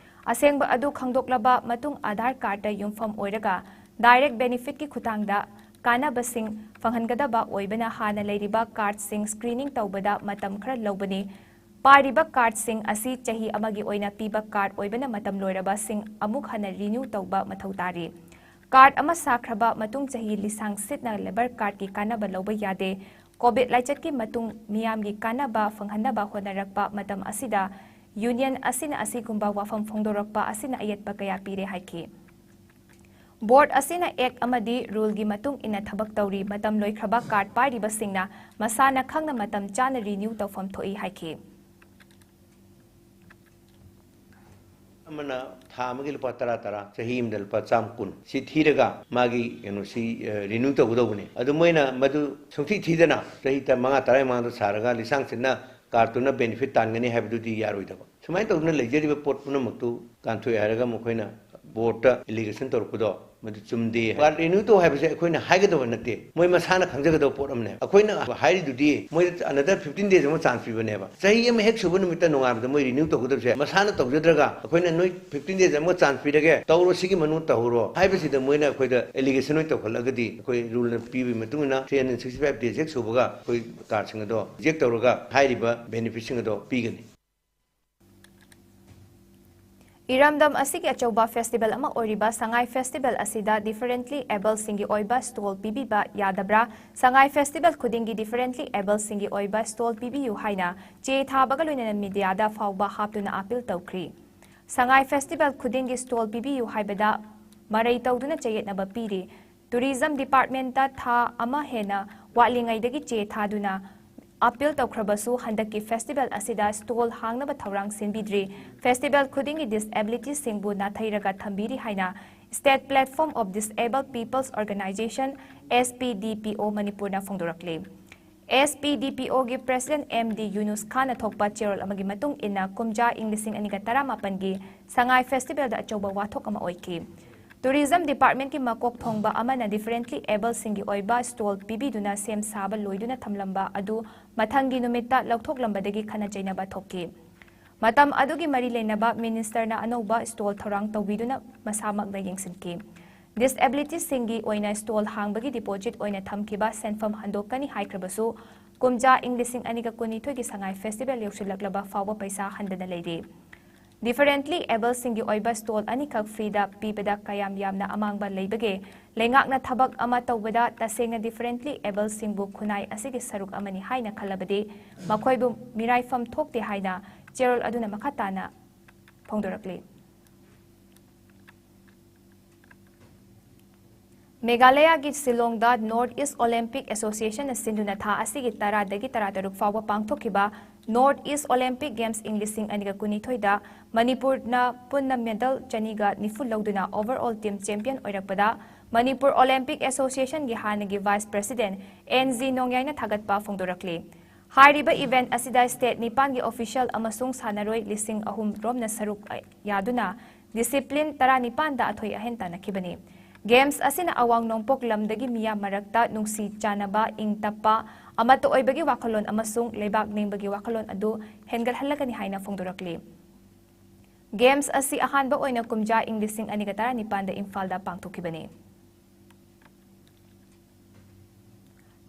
ꯑꯁꯦꯡꯕ ꯑꯗꯨ ꯈꯪꯗꯣꯛꯂꯕ ꯃꯇꯨꯡ ꯑꯥꯙꯥꯔ ꯀꯥꯔꯗꯇ ꯌꯨꯝꯐꯝ ꯑꯣꯏꯔꯒ ꯗꯥꯏꯔꯦꯛ ꯕꯦꯅꯤꯐꯤꯠꯀꯤ ꯈꯨꯠꯊꯥꯡꯗ ꯀꯥꯟꯅꯕꯁꯤꯡ ꯐꯪꯍꯟꯒꯗꯕ ꯑꯣꯏꯕꯅ ꯍꯥꯟꯅ ꯂꯩꯔꯤꯕ ꯀꯥꯔꯗꯁꯤꯡ ꯁ꯭ꯀ꯭ꯔꯤꯅꯤꯡ ꯇꯧꯕꯗ ꯃꯇꯝ ꯈꯔ ꯂꯧꯕꯅꯤ꯫ ꯄꯥꯏꯔꯤꯕ ꯀꯥꯔꯗꯁꯤꯡ ꯑꯁꯤ ꯆꯍꯤ ꯑꯃꯒꯤ ꯑꯣꯏꯅ ꯄꯤꯕ ꯀꯥꯔꯗ ꯑꯣꯏꯕꯅ ꯃꯇꯝ ꯂꯣꯏꯔꯕꯁꯤꯡ ꯑꯃꯨꯛ ꯍꯟꯅ ꯔꯤꯅ꯭ꯌꯨ ꯇꯧꯕ ꯃꯊꯧ ꯇꯥꯔꯤ꯫ ꯀꯥꯔꯗ ꯑꯃ ꯁꯥꯈ꯭ꯔꯕ ꯃꯇꯨꯡ ꯆꯍꯤ ꯂꯤꯁꯥꯡ ꯁꯤꯠꯅ ꯂꯦꯕꯔ ꯀꯥꯔꯗꯀꯤ ꯀꯥꯟꯅꯕ ꯂꯧꯕ ꯌꯥꯗꯦ꯫ ꯀꯣꯚꯤꯗ ꯂꯥꯏꯆꯠꯀꯤ ꯃꯇꯨꯡ ꯃꯤꯌꯥꯝꯒꯤ ꯀꯥꯟꯅꯕ ꯐꯪꯍꯟꯅꯕ ꯍꯣꯠꯅꯔꯛꯄ ꯃꯇꯝ ꯑꯁꯤꯗ ꯌꯨꯅꯤꯌꯟ ꯑꯁꯤꯅ ꯑꯁꯤꯒꯨꯝꯕ ꯋꯥꯐꯝ ꯐꯣꯡꯗꯣꯔꯛꯄ ꯑꯁꯤꯅ ꯑꯌꯦꯠꯄ ꯀꯌꯥ ꯄꯤꯔꯦ ꯍꯥꯏꯈꯤ꯫ ꯕꯣꯔꯗ ꯑꯁꯤꯅ ꯑꯦꯛ ꯑꯃꯗꯤ ꯔꯨꯜꯒꯤ ꯃꯇꯨꯡ ꯏꯟꯅ ꯊꯕꯛ ꯇꯧꯔꯤ꯫ ꯃꯇꯝ ꯂꯣꯏꯈ꯭ꯔꯕ ꯀꯥꯔꯗ ꯄꯥꯏꯔꯤꯕꯁꯤꯡꯅ ꯃꯁꯥꯅ ꯈꯪꯅ ꯃꯇꯝ ꯆꯥꯅ ꯔꯤꯅ꯭ꯌꯨ ꯇꯧꯐꯝ ꯊꯣꯛꯏ ꯍꯥꯏꯈꯤ꯫ ꯑꯃꯅ ꯊꯥ ꯑꯃꯒꯤ ꯂꯨꯄꯥ ꯇꯔꯥ ꯇꯔꯥ, ꯆꯍꯤ ꯑꯃꯗ ꯂꯨꯄꯥ ꯆꯥꯝꯃ ꯀꯨꯟ, ꯁꯤ ꯊꯤꯔꯒ ꯃꯥꯒꯤ ꯀꯩꯅꯣꯁꯤ, ꯑ, ꯔꯤꯅ꯭ꯌꯨ ꯇꯧꯒꯗꯧꯕꯅꯤ꯫ ꯑꯗꯨ ꯃꯣꯏꯅ ꯃꯗꯨ ꯁꯨꯡꯊꯤ ꯊꯤꯗꯅ ꯆꯍꯤ ꯇ-, ꯃꯉꯥ ꯇꯔꯥꯒꯤ ꯃꯃꯥꯡꯗ ꯁꯥꯔꯒ ꯂꯤꯁꯥꯡ ꯁꯤꯠꯅ ꯀꯥꯔꯗꯇꯨꯅ ꯕꯦꯅꯤꯐꯤꯠ ꯇꯥꯟꯒꯅꯤ ꯍꯥꯏꯕꯗꯨꯗꯤ ꯌꯥꯔꯣꯏꯗꯕ꯫ ꯁꯨꯃꯥꯏꯅ ꯇꯧꯗꯅ ꯂꯩꯖꯔꯤꯕ ꯄꯣꯠ ꯄꯨꯝꯅꯃꯛꯇꯨ ꯀꯥꯟꯊꯣꯛꯑꯦ ꯍꯥꯏꯔꯒ ꯃꯈꯣꯏꯅ ꯕꯣꯔꯗꯇ ꯑꯦꯂꯤꯒꯦꯁꯟ ꯇꯧꯔꯛꯄꯗꯣ ꯃꯗꯨ ꯆꯨꯝꯗꯦ꯫ ꯀꯥꯔꯗ ꯔꯤꯅ꯭ꯌꯨ ꯇꯧ ꯍꯥꯏꯕꯁꯦ ꯑꯩꯈꯣꯏꯅ ꯍꯥꯏꯒꯗꯕ ꯅꯠꯇꯦ, ꯃꯣꯏ ꯃꯁꯥꯅ ꯈꯪꯖꯒꯗꯕ ꯄꯣꯠ ꯑꯃꯅꯦ꯫ ꯑꯩꯈꯣꯏꯅ ꯍꯥꯏꯔꯤꯗꯨꯗꯤ ꯃꯣꯏꯗ another fifteen days ꯑꯃ ꯆꯥꯟꯁ ꯄꯤꯕꯅꯦꯕ꯫ ꯆꯍꯤ ꯑꯃ ꯍꯦꯛ ꯁꯨꯕ ꯅꯨꯃꯤꯠꯇ ꯅꯣꯡꯉꯥꯟꯕꯗ ꯃꯣꯏ ꯔꯤꯅ꯭ꯌꯨ ꯇꯧꯒꯗꯕꯁꯦ ꯃꯁꯥꯅ ꯇꯧꯖꯗ꯭ꯔꯒ ꯑꯩꯈꯣꯏꯅ ꯅꯣꯏ fifteen days ꯑꯃ ꯆꯥꯟꯁ ꯄꯤꯔꯒꯦ, ꯇꯧꯔꯣ, ꯁꯤꯒꯤ ꯃꯅꯨꯡꯗ ꯇꯧꯍꯧꯔꯣ ꯍꯥꯏꯕꯁꯤꯗ ꯃꯣꯏꯅ ꯑꯩꯈꯣꯏꯗ ꯑꯦꯂꯤꯒꯦꯁꯟ ꯑꯣꯏꯅ ꯇꯧꯈꯠꯂꯒꯗꯤ ꯑꯩꯈꯣꯏ ꯔꯨꯜꯅ ꯄꯤꯕꯒꯤ ꯃꯇꯨꯡ ꯏꯟꯅ three hundred sixty five days ꯍꯦꯛ ꯁꯨꯕꯒ ꯑꯩꯈꯣꯏ ꯀꯥꯔꯗꯁꯤꯡ ꯑꯗꯣ ꯔꯤꯖꯦꯛ ꯇꯧꯔꯒ ꯍꯥꯏꯔꯤꯕ ꯕꯦꯅꯤꯐꯤꯠꯁꯤꯡ ꯑꯗꯣ ꯄꯤꯒꯅꯤ꯫ ꯏꯔꯝꯗꯝ ꯑꯁꯤꯒꯤ ꯑꯆꯧꯕ festival ꯑꯃ ꯑꯣꯏꯔꯤꯕ ꯁꯉꯥꯏ festival ꯑꯁꯤꯗ differently abledꯁꯤꯡꯒꯤ ꯑꯣꯏꯕ stall ꯄꯤꯕꯤꯕ ꯌꯥꯗꯕ꯭ꯔꯥ? ꯁꯉꯥꯏ festival ꯈꯨꯗꯤꯡꯒꯤ differently abledꯁꯤꯡꯒꯤ ꯑꯣꯏꯕ stall ꯄꯤꯕꯤꯌꯨ ꯍꯥꯏꯅ ꯆꯦ ꯊꯥꯕꯒ ꯂꯣꯏꯅꯅ mediaꯗ ꯐꯥꯎꯕ ꯍꯥꯞꯇꯨꯅ appeal ꯇꯧꯈ꯭ꯔꯤ꯫ ꯁꯉꯥꯏ festival ꯈꯨꯗꯤꯡꯒꯤ stall ꯄꯤꯕꯤꯌꯨ ꯍꯥꯏꯕꯗ ꯃꯔꯩ ꯇꯧꯗꯨꯅ ꯆꯌꯦꯠꯅꯕ ꯄꯤꯔꯤ꯫ Tourism departmentꯇ ꯊꯥ ꯑꯃ ꯍꯦꯟꯅ ꯋꯥꯠꯂꯤꯉꯩꯗꯒꯤ ꯆꯦ ꯊꯥꯗꯨꯅ appeal ꯇꯧꯈ꯭ꯔꯕꯁꯨ ꯍꯟꯗꯛꯀꯤ festival ꯑꯁꯤꯗ stall ꯍꯥꯡꯅꯕ ꯊꯧꯔꯥꯡ ꯁꯤꯟꯕꯤꯗ꯭ꯔꯤ꯫ Festival ꯈꯨꯗꯤꯡꯒꯤ disabilityꯁꯤꯡꯕꯨ ꯅꯥꯊꯩꯔꯒ ꯊꯝꯕꯤꯔꯤ ꯍꯥꯏꯅ State Platform of Disabled People's Organisation, S P D P O, ꯃꯅꯤꯄꯨꯔꯅ ꯐꯣꯡꯗꯣꯔꯛꯂꯤ꯫ S P D P Oꯒꯤ president M D ꯌꯨꯅꯨꯁ ꯈꯥꯟꯅ ꯊꯣꯛꯄ ꯆꯦꯔꯣꯜ ꯑꯃꯒꯤ ꯃꯇꯨꯡ ꯏꯟꯅ, ꯀꯨꯝꯖꯥ ꯏꯪ ꯂꯤꯁꯤꯡ ꯑꯅꯤꯒ ꯇꯔꯥꯃꯥꯄꯟꯒꯤ ꯁꯉꯥꯏ festivalꯗ ꯑꯆꯧꯕ ꯋꯥꯊꯣꯛ ꯑꯃ ꯑꯣꯏꯈꯤ꯫ Tourism departmentꯀꯤ ꯃꯀꯣꯛ ꯊꯣꯡꯕ ꯑꯃꯅ differently abledꯁꯤꯡꯒꯤ ꯑꯣꯏꯕ stall ꯄꯤꯕꯤꯗꯨꯅ ꯁꯦꯝ ꯁꯥꯕ ꯂꯣꯏꯗꯨꯅ ꯊꯝꯂꯝꯕ ꯑꯗꯨ ꯃꯊꯪꯒꯤ ꯅꯨꯃꯤꯠꯇ ꯂꯧꯊꯣꯛꯂꯝꯕꯗꯒꯤ ꯈꯠꯅ ꯆꯩꯅꯕ ꯊꯣꯛꯈꯤ꯫ ꯃꯇꯝ ꯑꯗꯨꯒꯤ ꯃꯔꯤ ꯂꯩꯅꯕ ministerꯅ ꯑꯅꯧꯕ stall ꯊꯧꯔꯥꯡ ꯇꯧꯕꯤꯗꯨꯅ ꯃꯁꯥꯃꯛꯅ ꯌꯦꯡꯁꯤꯟꯈꯤ꯫ Disabilityꯁꯤꯡꯒꯤ ꯑꯣꯏꯅ stall ꯍꯥꯡꯕꯒꯤ deposit ꯑꯣꯏꯅ ꯊꯝꯈꯤꯕ ꯁꯦꯟꯐꯝ ꯍꯟꯗꯣꯛꯀꯅꯤ ꯍꯥꯏꯈ꯭ꯔꯕꯁꯨ, ꯀꯨꯝꯖꯥ ꯏꯪ ꯂꯤꯁꯤꯡ ꯑꯅꯤꯒ ꯀꯨꯟꯅꯤꯊꯣꯏꯒꯤ ꯁꯉꯥꯏ festival ꯌꯧꯁꯤꯜꯂꯛꯂꯕ ꯐꯥꯎꯕ ꯄꯩꯁꯥ ꯍꯟꯗꯅ ꯂꯩꯔꯤ꯫ Differently abledꯁꯤꯡꯒꯤ ꯑꯣꯏꯕ stall ꯑꯅꯤꯈꯛ freeꯗ ꯄꯤꯕꯗ ꯀꯌꯥꯝ ꯌꯥꯝꯅ ꯑꯃꯥꯡꯕ ꯂꯩꯕꯒꯦ? ꯂꯩꯉꯥꯛꯅ ꯊꯕꯛ ꯑꯃ ꯇꯧꯕꯗ ꯇꯁꯦꯡꯅ differently abledꯁꯤꯡꯕꯨ ꯈꯨꯟꯅꯥꯏ ꯑꯁꯤꯒꯤ ꯁꯔꯨꯛ ꯑꯃꯅꯤ ꯍꯥꯏꯅ ꯈꯜꯂꯕꯗꯤ ꯃꯈꯣꯏꯕꯨ ꯃꯤꯔꯥꯏꯐꯝ ꯊꯣꯛꯇꯦ ꯍꯥꯏꯅ ꯆꯦꯔꯣꯜ ꯑꯗꯨꯅ ꯃꯈꯥ ꯇꯥꯅ ꯐꯣꯡꯗꯣꯔꯛꯂꯤ꯫ ꯃꯦꯘꯥꯂꯌꯥꯒꯤ ꯁꯤꯂꯣꯡꯗ North East Olympic Associationꯅ ꯁꯤꯟꯗꯨꯅ ꯊꯥ ꯑꯁꯤꯒꯤ ꯇꯔꯥꯗꯒꯤ ꯇꯔꯥꯇꯔꯨꯛ ꯐꯥꯎꯕ ꯄꯥꯡꯊꯣꯛꯈꯤꯕ North East Olympic Games ꯏꯪ ꯂꯤꯁꯤꯡ ꯑꯅꯤꯒ ꯀꯨꯟꯅꯤꯊꯣꯏꯗ ꯃꯅꯤꯄꯨꯔꯅ ꯄꯨꯟꯅ medal ꯆꯅꯤꯒ ꯅꯤꯐꯨ ꯂꯧꯗꯨꯅ overall team champion ꯑꯣꯏꯔꯛꯄꯗ Manipur Olympic Associationꯒꯤ ꯍꯥꯟꯅꯒꯤ vice president N G ꯅꯣꯡꯌꯥꯏꯅ ꯊꯥꯒꯠꯄ ꯐꯣꯡꯗꯣꯔꯛꯂꯤ꯫ ꯍꯥꯏꯔꯤꯕ event ꯑꯁꯤꯗ state ꯅꯤꯄꯥꯟꯒꯤ official ꯑꯃꯁꯨꯡ ꯁꯥꯟꯅꯔꯣꯏ ꯂꯤꯁꯤꯡ ꯑꯍꯨꯝ ꯔꯣꯝꯅ ꯁꯔꯨꯛ ꯌꯥꯗꯨꯅ discipline ꯇꯔꯥꯅꯤꯄꯥꯟꯗ ꯑꯊꯣꯏ ꯑꯍꯦꯟ ꯇꯥꯟꯅꯈꯤꯕꯅꯤ꯫ Games ꯑꯁꯤꯅ ꯑꯋꯥꯡ ꯅꯣꯡꯄꯣꯛ ꯂꯝꯗꯒꯤ ꯃꯤꯌꯥꯝ ꯃꯔꯛꯇ ꯅꯨꯡꯁꯤ ꯆꯥꯟꯅꯕ, ꯏꯪ ꯇꯞꯄ, ꯑꯃꯠꯇ ꯑꯣꯏꯕꯒꯤ ꯋꯥꯈꯜꯂꯣꯟ ꯑꯃꯁꯨꯡ ꯂꯩꯕꯥꯛ ꯅꯤꯡꯕꯒꯤ ꯋꯥꯈꯜꯂꯣꯟ ꯑꯗꯨ ꯍꯦꯟꯒꯠꯍꯜꯂꯒꯅꯤ ꯍꯥꯏꯅ ꯐꯣꯡꯗꯣꯔꯛꯂꯤ꯫ Games ꯑꯁꯤ ꯑꯍꯥꯟꯕ ꯑꯣꯏꯅ ꯀꯨꯝꯖꯥ ꯏꯪ ꯂꯤꯁꯤꯡ ꯑꯅꯤꯒ ꯇꯔꯥꯅꯤꯄꯥꯟꯗ ꯏꯝꯐꯥꯜꯗ ꯄꯥꯡꯊꯣꯛꯈꯤꯕꯅꯤ꯫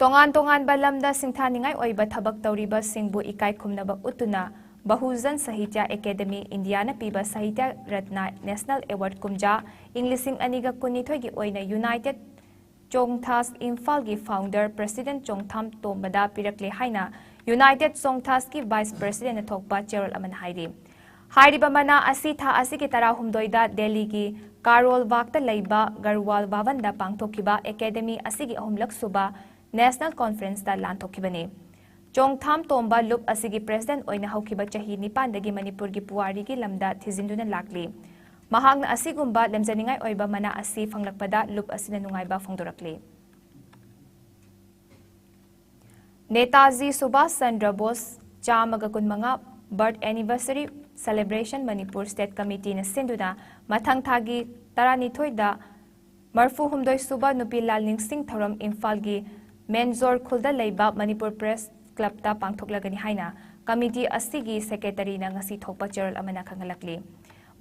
ꯇꯣꯉꯥꯟ ꯇꯣꯉꯥꯟꯕ ꯂꯝꯗ ꯁꯤꯡꯊꯥꯅꯤꯡꯉꯥꯏ ꯑꯣꯏꯕ ꯊꯕꯛ ꯇꯧꯔꯤꯕꯁꯤꯡꯕꯨ ꯏꯀꯥꯏ ꯈꯨꯝꯅꯕ ꯎꯠꯇꯨꯅ ꯕꯍꯨꯖꯟ ꯁꯥꯍꯤꯇ꯭ꯌ ꯑꯦꯀꯥꯗꯦꯃꯤ ꯏꯟꯗꯤꯌꯥꯅ ꯄꯤꯕ ꯁꯥꯍꯤꯇ꯭ꯌ ꯔꯠꯅ ꯅꯦꯁꯅꯦꯜ ꯑꯦꯋꯥꯔꯗ ꯀꯨꯝꯖꯥ ꯏꯪ ꯂꯤꯁꯤꯡ ꯑꯅꯤꯒ ꯀꯨꯟꯅꯤꯊꯣꯏꯒꯤ ꯑꯣꯏꯅ ꯌꯨꯅꯥꯏꯇꯦꯗ ꯆꯣꯡꯊꯥꯁ ꯏꯝꯐꯥꯜꯒꯤ ꯐꯥꯎꯟꯗꯔ ꯄ꯭ꯔꯁꯤꯗꯦꯟꯠ ꯆꯣꯡꯊꯥꯝ ꯇꯣꯝꯕꯗ ꯄꯤꯔꯛꯂꯦ ꯍꯥꯏꯅ ꯌꯨꯅꯥꯏꯇꯦꯗ ꯆꯣꯡꯊꯥꯁꯀꯤ ꯚꯥꯏꯁ ꯄ꯭ꯔꯁꯤꯗꯦꯟꯠꯅ ꯊꯣꯛꯄ ꯆꯦꯔꯣꯜ ꯑꯃꯅ ꯍꯥꯏꯔꯤ꯫ ꯍꯥꯏꯔꯤꯕ ꯃꯅꯥ ꯑꯁꯤ ꯊꯥ ꯑꯁꯤꯒꯤ ꯇꯔꯥꯍꯨꯝꯗꯣꯏꯗ ꯗꯦꯜꯂꯤꯒꯤ ꯀꯥꯔꯣꯜ ꯕꯥꯒꯇ ꯂꯩꯕ ꯒꯔꯋꯥꯜ ꯚꯕꯟꯗ ꯄꯥꯡꯊꯣꯛꯈꯤꯕ ꯑꯦꯀꯥꯗꯦꯃꯤ ꯑꯁꯤꯒꯤ ꯑꯍꯨꯝꯂꯛ ꯁꯨꯕ ꯅꯦꯁꯅꯦꯜ ꯀꯣꯟꯐꯔꯦꯟꯁꯇ ꯂꯥꯟꯊꯣꯛꯈꯤꯕꯅꯤ꯫ ꯆꯣꯡꯊꯥꯝ ꯇꯣꯝꯕ ꯂꯨꯞ ꯑꯁꯤꯒꯤ ꯄ꯭ꯔꯁꯤꯗꯦꯟꯠ ꯑꯣꯏꯅ ꯍꯧꯈꯤꯕ ꯆꯍꯤ ꯅꯤꯄꯥꯟꯗꯒꯤ ꯃꯅꯤꯄꯨꯔꯒꯤ ꯄꯨꯋꯥꯔꯤꯒꯤ ꯂꯝꯗ ꯊꯤꯖꯤꯟꯗꯨꯅ ꯂꯥꯛꯂꯤ꯫ ꯃꯍꯥꯛꯅ ꯑꯁꯤꯒꯨꯝꯕ ꯂꯦꯝꯖꯅꯤꯡꯉꯥꯏ ꯑꯣꯏꯕ ꯃꯅꯥ ꯑꯁꯤ ꯐꯪꯂꯛꯄꯗ ꯂꯨꯞ ꯑꯁꯤꯅ ꯅꯨꯡꯉꯥꯏꯕ ꯐꯣꯡꯗꯣꯔꯛꯂꯤ꯫ ꯅꯦꯇꯥꯖꯤ ꯁꯨꯚꯥꯁ ꯆꯟꯗ꯭ꯔ ꯕꯣꯁ ꯆꯥꯝꯃꯒ ꯀꯨꯟꯃꯉꯥ birth anniversary celebration Manipur state ꯀꯃꯤꯇꯤꯅ ꯁꯤꯟꯗꯨꯅ ꯃꯊꯪ ꯊꯥꯒꯤ ꯇꯔꯥꯅꯤꯊꯣꯏꯗ ꯃꯔꯐꯨ ꯍꯨꯝꯗꯣꯏ ꯁꯨꯕ ꯅꯨꯄꯤ ꯂꯥꯜ ꯅꯤꯡꯁꯤꯡ ꯊꯧꯔꯝ ꯏꯝꯐꯥꯜꯒꯤ ꯃꯦꯟꯖꯣꯔ ꯈꯨꯜꯗ ꯂꯩꯕ ꯃꯅꯤꯄꯨꯔ ꯄ꯭ꯔꯦꯁ ꯀ꯭ꯂꯕꯇ ꯄꯥꯡꯊꯣꯛꯂꯒꯅꯤ ꯍꯥꯏꯅ ꯀꯃꯤꯇꯤ ꯑꯁꯤꯒꯤ ꯁꯦꯀ꯭ꯔꯦꯇꯔꯤꯅ ꯉꯁꯤ ꯊꯣꯛꯄ ꯆꯦꯔꯣꯜ ꯑꯃꯅ ꯈꯪꯍꯜꯂꯛꯂꯤ꯫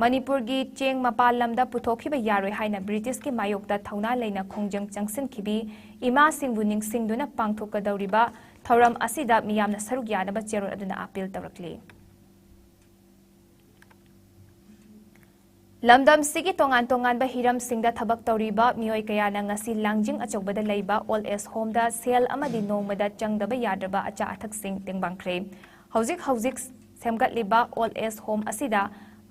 ꯃꯅꯤꯄꯨꯔꯒꯤ ꯆꯦꯡ ꯃꯄꯥꯟ ꯂꯝꯗ ꯄꯨꯊꯣꯛꯈꯤꯕ ꯌꯥꯔꯣꯏ ꯍꯥꯏꯅ ꯕ꯭ꯔꯤꯇꯤꯁꯀꯤ ꯃꯥꯌꯣꯛꯇ ꯊꯧꯅꯥ ꯂꯩꯅ ꯈꯣꯡꯖꯪ ꯆꯪꯁꯤꯟꯈꯤꯕꯤ ꯏꯃꯥꯁꯤꯡꯕꯨ ꯅꯤꯡꯁꯤꯡꯗꯨꯅ ꯄꯥꯡꯊꯣꯛꯀꯗꯧꯔꯤꯕ ꯊꯧꯔꯝ ꯑꯁꯤꯗ ꯃꯤꯌꯥꯝꯅ ꯁꯔꯨꯛ ꯌꯥꯅꯕ ꯆꯦꯔꯣꯜ ꯑꯗꯨꯅ ꯑꯥꯄꯤꯜ ꯇꯧꯔꯛꯂꯤ꯫ ꯂꯝꯗꯝꯁꯤꯒꯤ ꯇꯣꯉꯥꯟ ꯇꯣꯉꯥꯟꯕ ꯍꯤꯔꯝꯁꯤꯡꯗ ꯊꯕꯛ ꯇꯧꯔꯤꯕ ꯃꯤꯑꯣꯏ ꯀꯌꯥꯅ ꯉꯁꯤ ꯂꯥꯡꯖꯤꯡ ꯑꯆꯧꯕꯗ ꯂꯩꯕ ꯑꯣꯜ ꯑꯦꯖ ꯍꯣꯝꯗ ꯁꯦꯜ ꯑꯃꯗꯤ ꯅꯣꯡꯃꯗ ꯆꯪꯗꯕ ꯌꯥꯗ꯭ꯔꯕ ꯑꯆꯥ ꯑꯊꯛꯁꯤꯡ ꯇꯦꯡꯕꯥꯡꯈ꯭ꯔꯦ꯫ ꯍꯧꯖꯤꯛ ꯍꯧꯖꯤꯛ ꯁꯦꯝꯒꯠꯂꯤꯕ ꯑꯣꯜ ꯑꯦꯖ ꯍꯣꯝ ꯑꯁꯤꯗ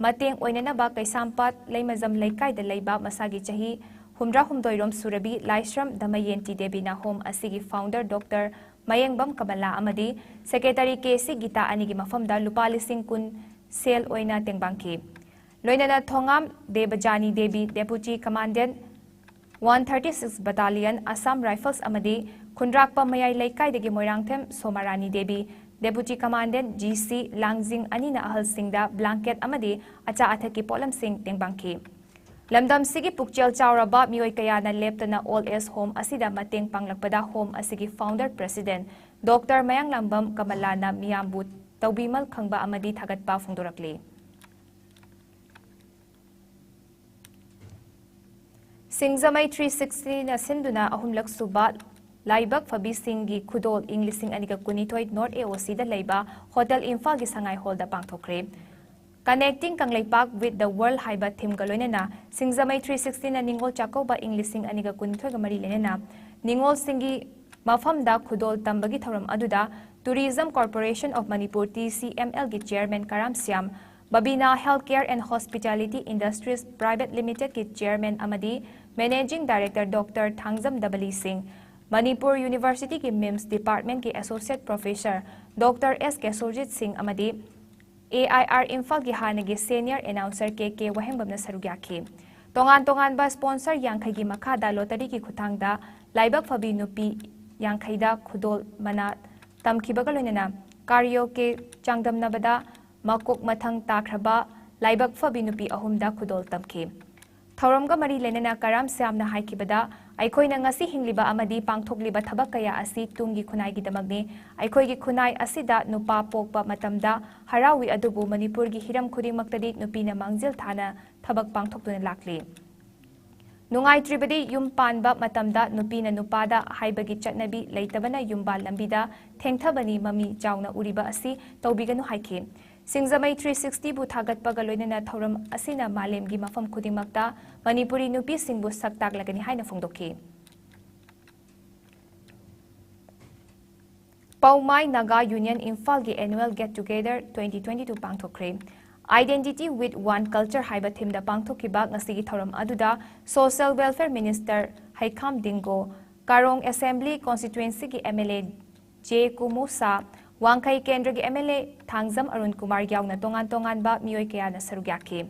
ꯃꯇꯦꯡ ꯑꯣꯏꯅꯅꯕ ꯀꯩꯁꯥꯝꯄꯥꯠ ꯂꯩꯃꯖꯝ ꯂꯩꯀꯥꯏꯗ ꯂꯩꯕ ꯃꯁꯥꯒꯤ ꯆꯍꯤ ꯍꯨꯝꯗ꯭ꯔꯥ ꯍꯨꯝꯗꯣꯏꯔꯣꯝ ꯁꯨꯔꯕꯤ ꯂꯥꯏꯁ꯭ꯔꯝ ꯙꯃꯌꯦꯟꯇꯤ ꯗꯦꯕꯤꯅ ꯍꯣꯝ ꯑꯁꯤꯒꯤ ꯐꯥꯎꯟꯗꯔ ꯗꯣꯛꯇꯔ ꯃꯌꯦꯡꯕꯝ ꯀꯃꯂꯥ ꯑꯃꯗꯤ ꯁꯦꯀ꯭ꯔꯦꯇꯔꯤ ꯀꯦ ꯁꯤ ꯒꯤꯇꯥ ꯑꯅꯤꯒꯤ ꯃꯐꯝꯗ ꯂꯨꯄꯥ ꯂꯤꯁꯤꯡ ꯀꯨꯟ ꯁꯦꯜ ꯑꯣꯏꯅ ꯇꯦꯡꯕꯥꯡꯈꯤ꯫ ꯂꯣꯏꯅꯅ Thongam Debajani Devi, deputy commandant, one thirty six battalion, Assam rifles ꯑꯃꯗꯤ ꯈꯨꯟꯗ꯭ꯔꯥꯛꯄꯝ ꯃꯌꯥꯏ ꯂꯩꯀꯥꯏꯗꯒꯤ Moirangthem Somarani Devi, deputy commandant, G C, ꯂꯥꯡꯖꯤꯡ ꯑꯅꯤꯅ ꯑꯍꯜꯁꯤꯡꯗ ꯕ꯭ꯂꯥꯡꯀꯦꯠ ꯑꯃꯗꯤ ꯑꯆꯥ ꯑꯊꯛꯀꯤ ꯄꯣꯠꯂꯝꯁꯤꯡ ꯇꯦꯡꯕꯥꯡꯈꯤ꯫ ꯂꯝꯗꯝꯁꯤꯒꯤ ꯄꯨꯛꯆꯦꯜ ꯆꯥꯎꯔꯕ ꯃꯤꯑꯣꯏ ꯀꯌꯥꯅ ꯂꯦꯞꯇꯅ ꯑꯣꯜ ꯑꯦꯖ ꯍꯣꯝ ꯑꯁꯤꯗ ꯃꯇꯦꯡ ꯄꯥꯡꯂꯛꯄꯗ ꯍꯣꯝ ꯑꯁꯤꯒꯤ ꯐꯥꯎꯟꯗꯔ ꯄ꯭ꯔꯁꯤꯗꯦꯟꯠ ꯗꯣꯛꯇꯔ ꯃꯌꯥꯡꯂꯥꯡꯕꯝ ꯀꯃꯂꯥꯅ ꯃꯤꯌꯥꯝꯕꯨ ꯇꯧꯕꯤꯃꯜ ꯈꯪꯕ ꯑꯃꯗꯤ ꯊꯥꯒꯠꯄ ꯐꯣꯡꯗꯣꯔꯛꯂꯤ꯫ ꯁꯤꯡꯖꯃꯩ ꯊ꯭ꯔꯤ ꯁꯤꯛꯁꯇꯤꯅ ꯁꯤꯟꯗꯨꯅ ꯑꯍꯨꯝꯂꯛ ꯁꯨꯕ ꯂꯥꯏꯕꯛ ꯐꯕꯤꯁꯤꯡꯒꯤ ꯈꯨꯗꯣꯜ ꯏꯪ ꯂꯤꯁꯤꯡ ꯑꯅꯤꯒ ꯀꯨꯟꯅꯤꯊꯣꯏ North A O Cꯗ ꯂꯩꯕ Hotel ꯏꯝꯐꯥꯜꯒꯤ ꯁꯉꯥꯏ ꯍꯣꯜꯗ ꯄꯥꯡꯊꯣꯛꯈ꯭ꯔꯦ꯫ Connecting Kangleipak with the World ꯍꯥꯏꯕ themeꯒ ꯂꯣꯏꯅꯅ ꯁꯤꯡꯖꯃꯩ three sixtyꯅ ꯅꯤꯉꯣꯜ ꯆꯥꯛꯀꯧꯕ ꯏꯪ ꯂꯤꯁꯤꯡ ꯑꯅꯤꯒ ꯀꯨꯟꯅꯤꯊꯣꯏꯒ ꯃꯔꯤ ꯂꯩꯅꯅ ꯅꯤꯉꯣꯜꯁꯤꯡꯒꯤ ꯃꯐꯝꯗ ꯈꯨꯗꯣꯜ ꯇꯝꯕꯒꯤ ꯊꯧꯔꯝ ꯑꯗꯨꯗ Tourism Corporation of Manipur, T C M Lꯒꯤ chairman Karam Shyam, Babina Healthcare and Hospitality Industries Private Limitedꯀꯤ chairman ꯑꯃꯗꯤ managing director Doctor ꯊꯥꯡꯖꯝ ꯗꯕꯂꯤ ꯁꯤꯡ, Manipur Universityꯒꯤ MIMS departmentꯀꯤ associate professor Doctor S Kesorjit ꯁꯤꯡ ꯑꯃꯗꯤ A I R ꯏꯝꯐꯥꯜꯒꯤ ꯍꯥꯟꯅꯒꯤ senior announcer K K ꯋꯥꯍꯦꯡꯕꯝꯅ ꯁꯔꯨꯛ ꯌꯥꯈꯤ꯫ ꯇꯣꯉꯥꯟ ꯇꯣꯉꯥꯟꯕ sponsor ꯌꯥꯡꯈꯩꯒꯤ ꯃꯈꯥꯗ lotteryꯒꯤ ꯈꯨꯠꯊꯥꯡꯗ ꯂꯥꯏꯕꯛ ꯐꯕꯤ ꯅꯨꯄꯤ ꯌꯥꯡꯈꯩꯗ ꯈꯨꯗꯣꯜ ꯃꯅꯥ ꯇꯝꯈꯤꯕꯒ ꯂꯣꯏꯅꯅ karaoke ꯆꯥꯡꯗꯝꯅꯕꯗ ꯃꯀꯣꯛ ꯃꯊꯪ ꯇꯥꯈ꯭ꯔꯕ ꯂꯥꯏꯕꯛ ꯐꯕꯤ ꯅꯨꯄꯤ ꯑꯍꯨꯝꯗ ꯈꯨꯗꯣꯜ ꯇꯝꯈꯤ꯫ ꯊꯧꯔꯝꯒ ꯃꯔꯤ ꯂꯩꯅꯅ ꯀꯔꯥꯝ ꯁ꯭ꯌꯥꯝꯅ ꯍꯥꯏꯈꯤꯕꯗ, ꯑꯩꯈꯣꯏꯅ ꯉꯁꯤ ꯍꯤꯡꯂꯤꯕ ꯑꯃꯗꯤ ꯄꯥꯡꯊꯣꯛꯂꯤꯕ ꯊꯕꯛ ꯀꯌꯥ ꯑꯁꯤ ꯇꯨꯡꯒꯤ ꯈꯨꯟꯅꯥꯏꯒꯤꯗꯃꯛꯅꯤ꯫ ꯑꯩꯈꯣꯏꯒꯤ ꯈꯨꯟꯅꯥꯏ ꯑꯁꯤꯗ ꯅꯨꯄꯥ ꯄꯣꯛꯄ ꯃꯇꯝꯗ ꯍꯔꯥꯎꯏ, ꯑꯗꯨꯕꯨ ꯃꯅꯤꯄꯨꯔꯒꯤ ꯍꯤꯔꯝ ꯈꯨꯗꯤꯡꯃꯛꯇꯗꯤ ꯅꯨꯄꯤꯅ ꯃꯥꯡꯖꯤꯜ ꯊꯥꯅ ꯊꯕꯛ ꯄꯥꯡꯊꯣꯛꯇꯨꯅ ꯂꯥꯛꯂꯤ꯫ ꯅꯨꯡꯉꯥꯏꯇ꯭ꯔꯤꯕꯗꯤ ꯌꯨꯝ ꯄꯥꯟꯕ ꯃꯇꯝꯗ ꯅꯨꯄꯤꯅ ꯅꯨꯄꯥꯗ ꯍꯥꯏꯕꯒꯤ ꯆꯠꯅꯕꯤ ꯂꯩꯇꯕꯅ ꯌꯨꯝꯕꯥꯜ ꯂꯝꯕꯤꯗ ꯊꯦꯡꯊꯕꯅꯤ, ꯃꯃꯤ ꯆꯥꯎꯅ ꯎꯔꯤꯕ ꯑꯁꯤ ꯇꯧꯕꯤꯒꯅꯨ ꯍꯥꯏꯈꯤ꯫ ꯁꯤꯡꯖꯃꯩ three sixtyꯕꯨ ꯊꯥꯒꯠꯄꯒ ꯂꯣꯏꯅꯅ ꯊꯧꯔꯝ ꯑꯁꯤꯅ ꯃꯥꯂꯦꯝꯒꯤ ꯃꯐꯝ ꯈꯨꯗꯤꯡꯃꯛꯇ ꯃꯅꯤꯄꯨꯔꯤ ꯅꯨꯄꯤꯁꯤꯡꯕꯨ ꯁꯛ ꯇꯥꯛꯂꯒꯅꯤ ꯍꯥꯏꯅ ꯐꯣꯡꯗꯣꯛꯈꯤ꯫ ꯄꯧꯃꯥꯏ ꯅꯥꯒꯥ ꯌꯨꯅꯤꯌꯟ ꯏꯝꯐꯥꯜꯒꯤ annual get together twenty twenty two ꯄꯥꯡꯊꯣꯛꯈ꯭ꯔꯦ꯫ Identity with One Culture ꯍꯥꯏꯕ themeꯗ ꯄꯥꯡꯊꯣꯛꯈꯤꯕ ꯉꯁꯤꯒꯤ ꯊꯧꯔꯝ ꯑꯗꯨꯗ Social Welfare Minister ꯍꯩꯈꯥꯝ ꯗꯤꯡꯒꯣ, Karong Assembly Constituencyꯒꯤ M L A J ꯀꯨꯃꯨꯁꯥ, ꯋꯥꯡꯈꯩ ꯀꯦꯟꯗ꯭ꯔꯒꯤ M L A Thangjam Arun Kumar ꯌꯥꯎꯅ ꯇꯣꯉꯥꯟ ꯇꯣꯉꯥꯟꯕ ꯃꯤꯑꯣꯏ ꯀꯌꯥꯅ ꯁꯔꯨꯛ ꯌꯥꯈꯤ꯫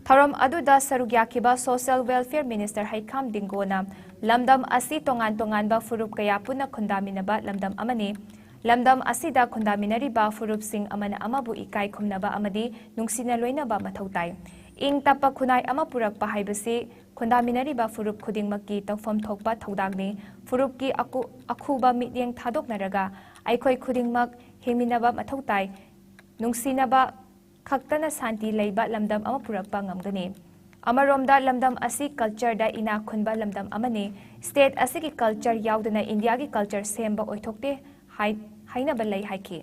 ꯊꯧꯔꯝ ꯑꯗꯨꯗ ꯁꯔꯨꯛ ꯌꯥꯈꯤꯕ Social Welfare Minister ꯍꯩꯈꯥꯝ ꯗꯤꯡꯒꯣꯅ ꯂꯝꯗꯝ ꯑꯁꯤ ꯇꯣꯉꯥꯟ ꯇꯣꯉꯥꯟꯕ ꯐꯨꯔꯨꯞ ꯀꯌꯥ ꯄꯨꯟꯅ ꯈꯨꯟꯗꯥꯃꯤꯟꯅꯕ ꯂꯝꯗꯝ ꯑꯃꯅꯤ꯫ ꯂꯝꯗꯝ ꯑꯁꯤꯗ ꯈꯨꯟꯗꯥꯃꯤꯟꯅꯔꯤꯕ ꯐꯨꯔꯨꯞꯁꯤꯡ ꯑꯃꯅ ꯑꯃꯕꯨ ꯏꯀꯥꯏ ꯈꯨꯝꯅꯕ ꯑꯃꯗꯤ ꯅꯨꯡꯁꯤꯅ ꯂꯣꯏꯅꯕ ꯃꯊꯧ ꯇꯥꯏ꯫ ꯏꯪ ꯇꯞꯄ ꯈꯨꯟꯅꯥꯏ ꯑꯃ ꯄꯨꯔꯛꯄ ꯍꯥꯏꯕꯁꯤ ꯈꯨꯟꯗꯥꯃꯤꯟꯅꯔꯤꯕ ꯐꯨꯔꯨꯞ ꯈꯨꯗꯤꯡꯃꯛꯀꯤ ꯇꯧꯐꯝ ꯊꯣꯛꯄ ꯊꯧꯗꯥꯡꯅꯤ꯫ ꯐꯨꯔꯨꯞꯀꯤ ꯑꯀꯨ-, ꯑꯈꯨꯕ ꯃꯤꯠꯌꯦꯡ ꯊꯥꯗꯣꯛꯅꯔꯒ ꯑꯩꯈꯣꯏ ꯈꯨꯗꯤꯡꯃꯛ ꯍꯤꯡꯃꯤꯟꯅꯕ ꯃꯊꯧ ꯇꯥꯏ꯫ ꯅꯨꯡꯁꯤꯅꯕ ꯈꯛꯇꯅ ꯁꯥꯟꯇꯤ ꯂꯩꯕ ꯂꯝꯗꯝ ꯑꯃ ꯄꯨꯔꯛꯄ ꯉꯝꯒꯅꯤ꯫ ꯑꯃꯔꯣꯝꯗ, ꯂꯝꯗꯝ ꯑꯁꯤ ꯀꯜꯆꯔꯗ ꯏꯅꯥꯛ ꯈꯨꯟꯕ ꯂꯝꯗꯝ ꯑꯃꯅꯤ꯫ ꯁ꯭ꯇꯦꯠ ꯑꯁꯤꯒꯤ ꯀꯜꯆꯔ ꯌꯥꯎꯗꯅ ꯏꯟꯗꯤꯌꯥꯒꯤ ꯀꯜꯆꯔ ꯁꯦꯝꯕ ꯑꯣꯏꯊꯣꯛꯇꯦ ꯍꯥꯏ-, ꯍꯥꯏꯅꯕ ꯂꯩ ꯍꯥꯏꯈꯤ꯫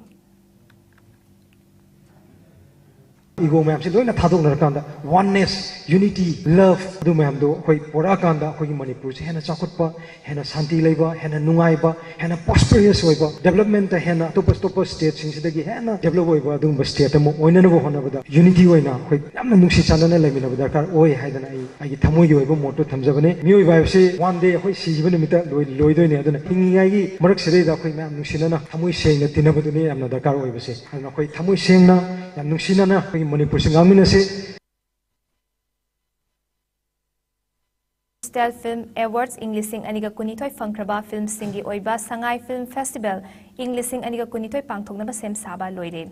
ꯏꯒꯣ ꯃꯌꯥꯝꯁꯦ ꯂꯣꯏꯅ ꯊꯥꯗꯣꯛꯅꯔꯀꯥꯟꯗ ꯋꯥꯟꯅꯦꯁ, ꯌꯨꯅꯤꯇꯤ, ꯂꯚ, ꯑꯗꯨ ꯃꯌꯥꯝꯗꯣ ꯑꯩꯈꯣꯏ ꯄꯨꯔꯛꯑꯀꯥꯟꯗ ꯑꯩꯈꯣꯏꯒꯤ ꯃꯅꯤꯄꯨꯔꯁꯦ ꯍꯦꯟꯅ ꯆꯥꯎꯈꯠꯄ, ꯍꯦꯟꯅ ꯁꯥꯟꯇꯤ ꯂꯩꯕ, ꯍꯦꯟꯅ ꯅꯨꯡꯉꯥꯏꯕ, ꯍꯦꯟꯅ ꯄ꯭ꯔꯣꯁꯄꯔꯤꯌꯁ ꯑꯣꯏꯕ, ꯗꯦꯕꯂꯞꯃꯦꯟꯇ ꯍꯦꯟꯅ ꯑꯇꯣꯞꯄ ꯑꯇꯣꯞꯄ ꯁ꯭ꯇꯦꯠꯁꯤꯡꯁꯤꯗꯒꯤ ꯍꯦꯟꯅ ꯗꯦꯕꯂꯞ ꯑꯣꯏꯕ ꯑꯗꯨꯒꯨꯝꯕ ꯁ꯭ꯇꯦꯠ ꯑꯃ ꯑꯣꯏꯅꯅꯕ ꯍꯣꯠꯅꯕꯗ ꯌꯨꯅꯤꯇꯤ ꯑꯣꯏꯅ ꯑꯩꯈꯣꯏ ꯌꯥꯝꯅ ꯅꯨꯡꯁꯤ ꯆꯥꯟꯅꯅ ꯂꯩꯃꯤꯟꯅꯕ ꯗꯔꯀꯥꯔ ꯑꯣꯏ ꯍꯥꯏꯗꯅ ꯑꯩ ꯑꯩꯒꯤ ꯊꯃꯣꯏꯒꯤ ꯑꯣꯏꯕ ꯃꯣꯠꯇꯣ ꯊꯝꯖꯕꯅꯦ꯫ ꯃꯤꯑꯣꯏꯕ ꯍꯥꯏꯕꯁꯤ ꯋꯥꯟ ꯗꯦ ꯑꯩꯈꯣꯏ ꯁꯤꯈꯤꯕ ꯅꯨꯃꯤꯠꯇ ꯂꯣꯏ-, ꯂꯣꯏꯗꯣꯏꯅꯦ꯫ ꯑꯗꯨꯅ ꯍꯤꯡꯉꯤꯉꯩꯒꯤ ꯃꯔꯛꯁꯤꯗꯩꯗ ꯑꯩꯈꯣꯏ ꯃꯌꯥꯝ ꯅꯨꯡꯁꯤꯅꯅ ꯊꯃꯣꯏ ꯁꯦꯡꯅ ꯇꯤꯟꯅꯕꯗꯨꯅꯤ ꯌꯥꯝꯅ ꯗꯔꯀꯥꯔ ꯑꯣꯏꯕꯁꯦ꯫ ꯑꯗꯨꯅ ꯑꯩꯈꯣꯏ ꯊꯃꯣꯏ ꯁꯦꯡꯅ, ꯌꯥꯝ ꯅꯨꯡꯁꯤꯅꯅ ꯑꯩꯈꯣꯏꯒꯤ ꯃꯅꯤꯄꯨꯔꯁꯤ ꯉꯥꯛꯃꯤꯟꯅꯁꯤ꯫ ꯁ꯭ꯇꯦꯠ ꯐꯤꯜꯝ ꯑꯦꯋꯥꯔꯗꯁ ꯏꯪ ꯂꯤꯁꯤꯡ ꯑꯅꯤꯒ ꯀꯨꯟꯅꯤꯊꯣꯏ ꯐꯪꯈ꯭ꯔꯕ ꯐꯤꯜꯝꯁꯤꯡꯒꯤ ꯑꯣꯏꯕ ꯁꯉꯥꯏ ꯐꯤꯜꯝ ꯐꯦꯁꯇꯤꯚꯦꯜ ꯏꯪ ꯂꯤꯁꯤꯡ ꯑꯅꯤꯒ ꯀꯨꯟꯅꯤꯊꯣꯏ ꯄꯥꯡꯊꯣꯛꯅꯕ ꯁꯦꯝ ꯁꯥꯕ ꯂꯣꯏꯔꯦ꯫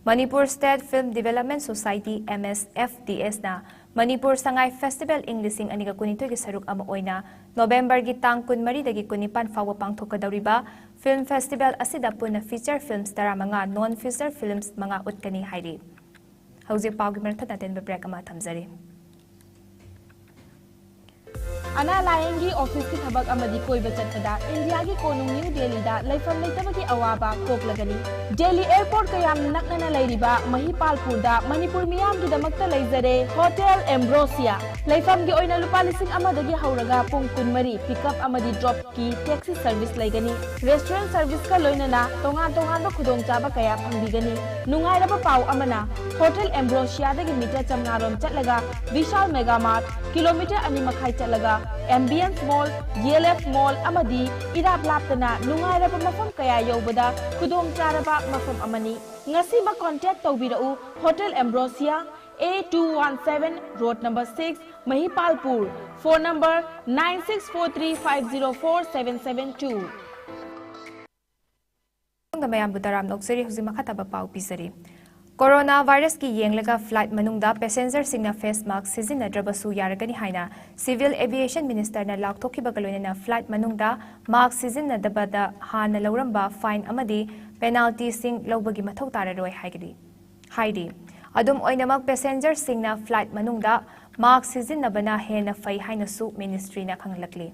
Manipur state film development society, M S F D ꯑꯦꯁꯅ ꯃꯅꯤꯄꯨꯔ ꯁꯉꯥꯏ ꯐꯦꯁꯇꯤꯚꯦꯜ ꯏꯪ ꯂꯤꯁꯤꯡ ꯑꯅꯤꯒ ꯀꯨꯟꯅꯤꯊꯣꯏꯒꯤ ꯁꯔꯨꯛ ꯑꯃ ꯑꯣꯏꯅ ꯅꯣꯕꯦꯝꯕꯔꯒꯤ ꯇꯥꯡ ꯀꯨꯟꯃꯔꯤꯗꯒꯤ ꯀꯨꯟꯅꯤꯄꯥꯟ ꯐꯥꯎꯕ ꯄꯥꯡꯊꯣꯛꯀꯗꯧꯔꯤꯕ ꯐꯤꯜꯝ ꯐꯦꯁꯇꯤꯚꯦꯜ ꯑꯁꯤꯗ ꯄꯨꯟꯅ ꯐꯤꯆꯔ ꯐꯤꯜꯝꯁ ꯇꯔꯥꯃꯉꯥ, ꯅꯣꯟ ꯐꯤꯆꯔ ꯐꯤꯜꯝꯁ ꯃꯉꯥ ꯎꯠꯀꯅꯤ ꯍꯥꯏꯔꯤ꯫ ꯍꯧꯖꯤꯛ ꯄꯥꯎꯒꯤ ꯃꯔꯛ ꯊꯠꯅ ꯑꯇꯦꯟꯕ ꯕ꯭ꯔꯦꯛ ꯑꯃ ꯊꯝꯖꯔꯤ꯫ ꯑꯅꯥ ꯂꯥꯌꯦꯡꯒꯤ ꯑꯣꯐꯤꯁꯀꯤ ꯊꯕꯛ ꯑꯃꯗꯤ ꯀꯣꯏꯕ ꯆꯠꯄꯗ ꯏꯟꯗꯤꯌꯥꯒꯤ ꯀꯣꯅꯨꯡ ꯅ꯭ꯌꯨ ꯗꯦꯜꯂꯤꯗ ꯂꯩꯐꯝ ꯂꯩꯇꯕꯒꯤ ꯑꯋꯥꯕ ꯀꯣꯛꯂꯒꯅꯤ꯫ ꯗꯦꯜꯂꯤ ꯑꯦꯌꯔꯄꯣꯔꯠꯀ ꯌꯥꯝ ꯅꯛꯅꯅ ꯂꯩꯔꯤꯕ ꯃꯍꯤꯄꯥꯜꯄꯨꯔꯗ ꯃꯅꯤꯄꯨꯔ ꯃꯤꯌꯥꯝꯒꯤꯗꯃꯛꯇ ꯂꯩꯖꯔꯦ ꯍꯣꯇꯦꯜ ꯑꯦꯝꯕ꯭ꯔꯣꯁꯤꯌꯥ꯫ ꯂꯩꯐꯝꯒꯤ ꯑꯣꯏꯅ ꯂꯨꯄꯥ ꯂꯤꯁꯤꯡ ꯑꯃꯗꯒꯤ ꯍꯧꯔꯒ ꯄꯨꯡ ꯀꯨꯟꯃꯔꯤ ꯄꯤꯛꯑꯞ ꯑꯃꯗꯤ ꯗ꯭ꯔꯣꯞ ꯀꯤ ꯇꯦꯛꯁꯤ ꯁꯔꯚꯤꯁ ꯂꯩꯒꯅꯤ꯫ ꯔꯦꯁꯇꯨꯔꯦꯟ ꯁꯔꯚꯤꯁꯀ ꯂꯣꯏꯅꯅ ꯇꯣꯉꯥꯟ ꯇꯣꯉꯥꯟꯕ ꯈꯨꯗꯣꯡꯆꯥꯕ ꯀꯌꯥ ꯐꯪꯕꯤꯒꯅꯤ꯫ ꯅꯨꯡꯉꯥꯏꯔꯕ ꯄꯥꯎ ꯑꯃꯅ, ꯍꯣꯇꯦꯜ ꯑꯦꯝꯕ꯭ꯔꯣꯁꯤꯌꯥꯗꯒꯤ ꯃꯤꯇꯔ ꯆꯥꯝꯃꯉꯥ ꯔꯣꯝ ꯆꯠꯂꯒ ꯚꯤꯁꯥꯜ ꯃꯦꯒꯥ ꯃꯥꯔꯠ, ꯀꯤꯂꯣꯃꯤꯇꯔ ꯑꯅꯤ ꯃꯈꯥꯏ ꯆꯠꯂꯒ ꯑꯦꯝꯕꯤꯌꯟꯁ ꯃꯣꯜ, ꯗꯤ ꯑꯦꯜ ꯑꯦꯐ ꯃꯣꯜ ꯑꯃꯗꯤ ꯏꯔꯥꯞ ꯂꯥꯞꯇꯅ ꯅꯨꯡꯉꯥꯏꯔꯕ ꯃꯐꯝ ꯀꯌꯥ ꯌꯧꯕꯗ ꯈꯨꯗꯣꯡꯆꯥꯔꯕ ꯃꯐꯝ ꯑꯃꯅꯤ꯫ ꯉꯁꯤꯃꯛ ꯀꯣꯟꯇꯦꯛ ꯇꯧꯕꯤꯔꯛꯎ, hotel Ambrosia, A two one seven, road number six, Mahipalpur, phone number nine six four three five zero four seven seven two. ꯃꯌꯥꯝꯕꯨ ꯇꯔꯥꯝꯅ ꯑꯣꯛꯆꯔꯤ꯫ ꯍꯧꯖꯤꯛ ꯃꯈꯥ ꯇꯥꯕ ꯄꯥꯎ ꯄꯤꯖꯔꯤ꯫ ꯀꯣꯔꯣꯅꯥ ꯚꯥꯏꯔꯁꯀꯤ ꯌꯦꯡꯂꯒ ꯐ꯭ꯂꯥꯏꯠ ꯃꯅꯨꯡꯗ ꯄꯦꯁꯦꯟꯖꯔꯁꯤꯡꯅ ꯐꯦꯁ ꯃꯥꯁꯛ ꯁꯤꯖꯤꯟꯅꯗ꯭ꯔꯕꯁꯨ ꯌꯥꯔꯒꯅꯤ ꯍꯥꯏꯅ ꯁꯤꯚꯤꯜ ꯑꯦꯚꯤꯌꯦꯁꯟ ꯃꯤꯅꯤꯁꯇꯔꯅ ꯂꯥꯎꯊꯣꯛꯈꯤꯕꯒ ꯂꯣꯏꯅꯅ ꯐ꯭ꯂꯥꯏꯠ ꯃꯅꯨꯡꯗ ꯃꯥꯁꯛ ꯁꯤꯖꯤꯟꯅꯗꯕꯗ ꯍꯥꯟꯅ ꯂꯧꯔꯝꯕ ꯐꯥꯏꯟ ꯑꯃꯗꯤ ꯄꯦꯅꯥꯜꯇꯤꯁꯤꯡ ꯂꯧꯕꯒꯤ ꯃꯊꯧ ꯇꯥꯔꯔꯣꯏ ꯍꯥꯏꯒꯅꯤ꯫ ꯍꯥꯏꯔꯤ꯫ ꯑꯗꯨꯝ ꯑꯣꯏꯅꯃꯛ, ꯄꯦꯁꯦꯟꯖꯔꯁꯤꯡꯅ ꯐ꯭ꯂꯥꯏꯠ ꯃꯅꯨꯡꯗ ꯃꯥꯛꯁ ꯁꯤꯖꯤꯟꯅꯕꯅ ꯍꯦꯟꯅ ꯐꯩ ꯍꯥꯏꯅꯁꯨ ꯃꯤꯅꯤꯁꯇ꯭ꯔꯤꯅ ꯈꯪꯍꯜꯂꯛꯂꯤ꯫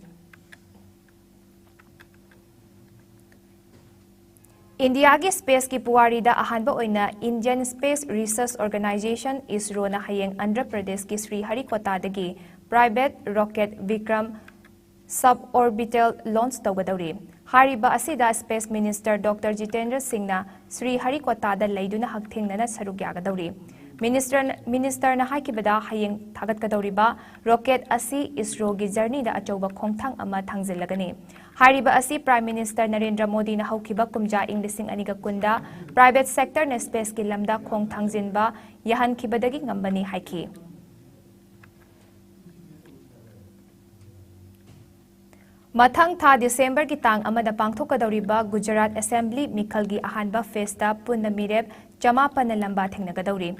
ꯏꯟꯗꯤꯌꯥꯒꯤ ꯁ꯭ꯄꯦꯁꯀꯤ ꯄꯨꯋꯥꯔꯤꯗ ꯑꯍꯥꯟꯕ ꯑꯣꯏꯅ Indian Space Research Organisation, ꯏꯁꯔꯣꯅ ꯍꯌꯦꯡ ꯑꯟꯙ꯭ꯔ ꯄ꯭ꯔꯗꯦꯁꯀꯤ Shri ꯍꯔꯤꯀꯣꯇꯥꯗꯒꯤ private rocket Vikram suborbital launch ꯇꯧꯒꯗꯧꯔꯤ꯫ ꯍꯥꯏꯔꯤꯕ ꯑꯁꯤꯗ ꯁ꯭ꯄꯦꯁ ꯃꯤꯅꯤꯁꯇꯔ ꯗꯣꯛꯇꯔ ꯖꯤꯇꯦꯟꯗ꯭ꯔ ꯁꯤꯡꯅ ꯁ꯭ꯔꯤ ꯍꯔꯤꯀꯣꯇꯥꯗ ꯂꯩꯗꯨꯅ ꯍꯛꯊꯦꯡꯅꯅ ꯁꯔꯨꯛ ꯌꯥꯒꯗꯧꯔꯤ꯫ ꯃꯤꯅꯤꯁꯇꯔ, ꯃꯤꯅꯤꯁꯇꯔꯅ ꯍꯥꯏꯈꯤꯕꯗ ꯍꯌꯦꯡ ꯊꯥꯒꯠꯀꯗꯧꯔꯤꯕ rocket ꯑꯁꯤ ꯏꯁꯔꯣꯒꯤ ꯖꯔꯅꯤꯗ ꯑꯆꯧꯕ ꯈꯣꯡꯊꯥꯡ ꯑꯃ ꯊꯥꯡꯖꯤꯜꯂꯒꯅꯤ꯫ ꯍꯥꯏꯔꯤꯕ ꯑꯁꯤ ꯄ꯭ꯔꯥꯏꯝ ꯃꯤꯅꯤꯁꯇꯔ ꯅꯔꯦꯟꯗ꯭ꯔ ꯃꯣꯗꯤꯅ ꯍꯧꯈꯤꯕ ꯀꯨꯝꯖꯥ ꯏꯪ ꯂꯤꯁꯤꯡ ꯑꯅꯤꯒ ꯀꯨꯟꯗ private sectorꯅ ꯁ꯭ꯄꯦꯁꯀꯤ ꯂꯝꯗ ꯈꯣꯡ ꯊꯥꯡꯖꯤꯟꯕ ꯌꯥꯍꯟꯈꯤꯕꯗꯒꯤ ꯉꯝꯕꯅꯤ ꯍꯥꯏꯈꯤ꯫ ꯃꯊꯪ ꯊꯥ ꯗꯤꯁꯦꯝꯕꯔꯒꯤ ꯇꯥꯡ ꯑꯃꯗ ꯄꯥꯡꯊꯣꯛꯀꯗꯧꯔꯤꯕ ꯒꯨꯖꯔꯥꯠ ꯑꯦꯁꯦꯝꯕ꯭ꯂꯤ ꯃꯤꯈꯜꯒꯤ ꯑꯍꯥꯟꯕ ꯐꯦꯁꯇ ꯄꯨꯟꯅ ꯃꯤꯔꯦꯞ ꯆꯃꯥꯄꯟꯅ ꯂꯝꯕꯥ ꯊꯦꯡꯅꯒꯗꯧꯔꯤ꯫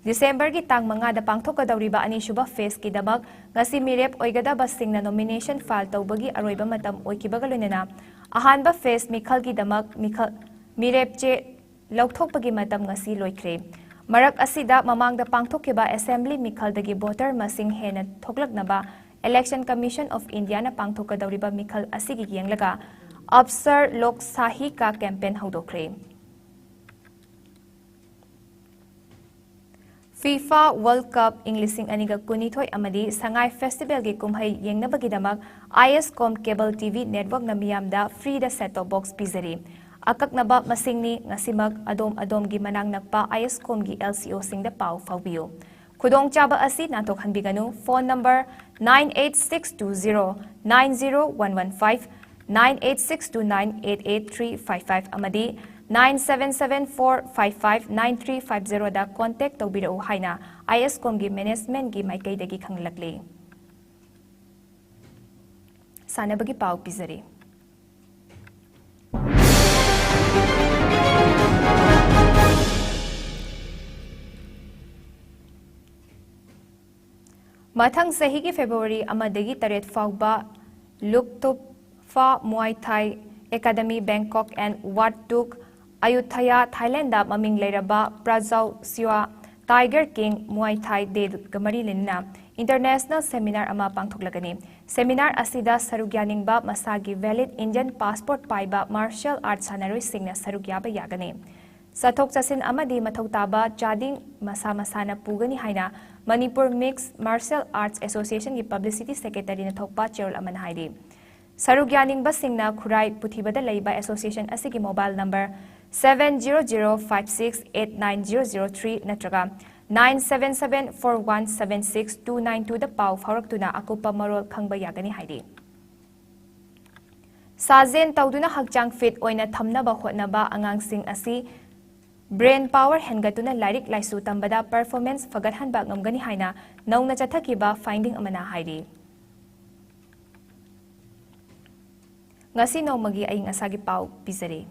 ꯗꯤꯁꯦꯝꯕꯔꯒꯤ ꯇꯥꯡ ꯃꯉꯥꯗ ꯄꯥꯡꯊꯣꯛꯀꯗꯧꯔꯤꯕ ꯑꯅꯤꯁꯨꯕ ꯐꯦꯁꯀꯤꯗꯃꯛ ꯉꯁꯤ ꯃꯤꯔꯦꯞ ꯑꯣꯏꯒꯗꯕꯁꯤꯡꯅ nomination file ꯇꯧꯕꯒꯤ ꯑꯔꯣꯏꯕ ꯃꯇꯝ ꯑꯣꯏꯈꯤꯕꯒ ꯂꯣꯏꯅꯅ ꯑꯍꯥꯟꯕ ꯐꯦꯁ ꯃꯤꯈꯜꯒꯤꯗꯃꯛ ꯃꯤꯈꯜ, ꯃꯤꯔꯦꯞ ꯆꯦ ꯂꯧꯊꯣꯛꯄꯒꯤ ꯃꯇꯝ ꯉꯁꯤ ꯂꯣꯏꯈ꯭ꯔꯦ꯫ ꯃꯔꯛ ꯑꯁꯤꯗ ꯃꯃꯥꯡꯗ ꯄꯥꯡꯊꯣꯛꯈꯤꯕ ꯑꯦꯁꯦꯝꯕ꯭ꯂꯤ ꯃꯤꯈꯜꯗꯒꯤ ꯚꯣꯇꯔ ꯃꯁꯤꯡ ꯍꯦꯟꯅ ꯊꯣꯛꯂꯛꯅꯕ Election Commission of Indiaꯅ ꯄꯥꯡꯊꯣꯛꯀꯗꯧꯔꯤꯕ ꯃꯤꯈꯜ ꯑꯁꯤꯒꯤ ꯌꯦꯡꯂꯒ ꯑꯞꯁꯔ ꯂꯣꯛ ꯁꯥꯍꯤ ꯀꯥ campaign ꯍꯧꯗꯣꯛꯈ꯭ꯔꯦ꯫ FIFA World Cup ꯏꯪ ꯂꯤꯁꯤꯡ ꯑꯅꯤꯒ ꯀꯨꯟꯅꯤꯊꯣꯏ ꯑꯃꯗꯤ ꯁꯉꯥꯏ ꯐꯦꯁꯇꯤꯚꯦꯜꯒꯤ ꯀꯨꯝꯍꯩ ꯌꯦꯡꯅꯕꯒꯤꯗꯃꯛ ISCOM Cable TV Networkꯅ ꯃꯤꯌꯥꯝꯗ freeꯗ set top box ꯄꯤꯖꯔꯤ꯫ ꯑꯀꯛꯅꯕ ꯃꯁꯤꯡꯅꯤ꯫ ꯉꯁꯤꯃꯛ ꯑꯗꯣꯝ ꯑꯗꯣꯝꯒꯤ ꯃꯅꯥꯛ ꯅꯛꯄ ISCOMꯒꯤ LCOꯁꯤꯡꯗ ꯄꯥꯎ ꯐꯥꯎꯕꯤꯌꯨ꯫ ꯈꯨꯗꯣꯡꯆꯥꯕ ꯑꯁꯤ ꯅꯥꯟꯊꯣꯛꯍꯟꯕꯤꯒꯅꯨ꯫ Phone number nine eight six two zero nine zero one one five, nine eight six two nine eight eight three five five ꯑꯃꯗꯤ nine seven seven four five five nine three five zeroꯗ contact ꯇꯧꯕꯤꯔꯛꯎ ꯍꯥꯏꯅ ISCOMꯒꯤ managementꯒꯤ ꯃꯥꯏꯀꯩꯗꯒꯤ ꯈꯪꯂꯛꯂꯤ꯫ ꯁꯥꯟꯅꯕꯒꯤ ꯄꯥꯎ ꯄꯤꯖꯔꯤ꯫ ꯃꯊꯪ ꯆꯍꯤꯒꯤ February ꯑꯃꯗꯒꯤ ꯇꯔꯦꯠ ꯐꯥꯎꯕ Luktukpha Muay Thai Academy Bangkok and Wat Tuk Ayutthaya Thailandꯗ ꯃꯃꯤꯡ ꯂꯩꯔꯕ Prajau Siwa Tiger King Muay Thai Dayꯒ ꯃꯔꯤ ꯂꯩꯅꯅ International Seminar ꯑꯃ ꯄꯥꯡꯊꯣꯛꯂꯒꯅꯤ꯫ Seminar ꯑꯁꯤꯗ ꯁꯔꯨꯛ ꯌꯥꯅꯤꯡꯕ ꯃꯁꯥꯒꯤ valid Indian passport ꯄꯥꯏꯕ martial arts ꯁꯥꯟꯅꯔꯣꯏꯁꯤꯡꯅ ꯁꯔꯨꯛ ꯌꯥꯕ ꯌꯥꯒꯅꯤ꯫ ꯆꯠꯊꯣꯛ ꯆꯠꯁꯤꯟ ꯑꯃꯗꯤ ꯃꯊꯧ ꯇꯥꯕ ꯆꯥꯗꯤꯡ ꯃꯁꯥ ꯃꯁꯥꯅ ꯄꯨꯒꯅꯤ ꯍꯥꯏꯅ Manipur Mixed Martial Arts Association ꯒꯤ publicity secretary ꯅ ꯊꯣꯛꯄ ꯆꯦꯔꯣꯜ ꯑꯃꯅ ꯍꯥꯏꯔꯤ꯫ ꯁꯔꯨꯛ ꯌꯥꯅꯤꯡꯕꯁꯤꯡꯅ ꯈꯨꯔꯥꯏ ꯄꯨꯊꯤꯕꯗ ꯂꯩꯕ association ꯑꯁꯤꯒꯤ mobile number seven zero zero five six eight nine zero zero three ꯅꯠꯇ꯭ꯔꯒ nine seven seven four one seven six two nine two ꯗ ꯄꯥꯎ ꯐꯥꯎꯔꯛꯇꯨꯅ ꯑꯀꯨꯞꯄ ꯃꯔꯣꯜ ꯈꯪꯕ ꯌꯥꯒꯅꯤ ꯍꯥꯏꯔꯤ꯫ ꯁꯥꯖꯦꯟ ꯇꯧꯗꯨꯅ ꯍꯛꯆꯥꯡ fit ꯑꯣꯏꯅ ꯊꯝꯅꯕ ꯍꯣꯠꯅꯕ ꯑꯉꯥꯡꯁꯤꯡ ꯑꯁꯤ brain power ꯍꯦꯟꯒꯠꯇꯨꯅ ꯂꯥꯏꯔꯤꯛ ꯂꯥꯏꯁꯨ ꯇꯝꯕꯗ performance ꯐꯒꯠꯍꯟꯕ ꯉꯝꯒꯅꯤ ꯍꯥꯏꯅ ꯅꯧꯅ ꯆꯠꯊꯈꯤꯕ finding ꯑꯃꯅ ꯍꯥꯏꯔꯤ꯫ ꯉꯁꯤ ꯅꯣꯡꯃꯒꯤ ꯑꯏꯪ ꯑꯁꯥꯒꯤ ꯄꯥꯎ ꯄꯤꯖꯔꯤ꯫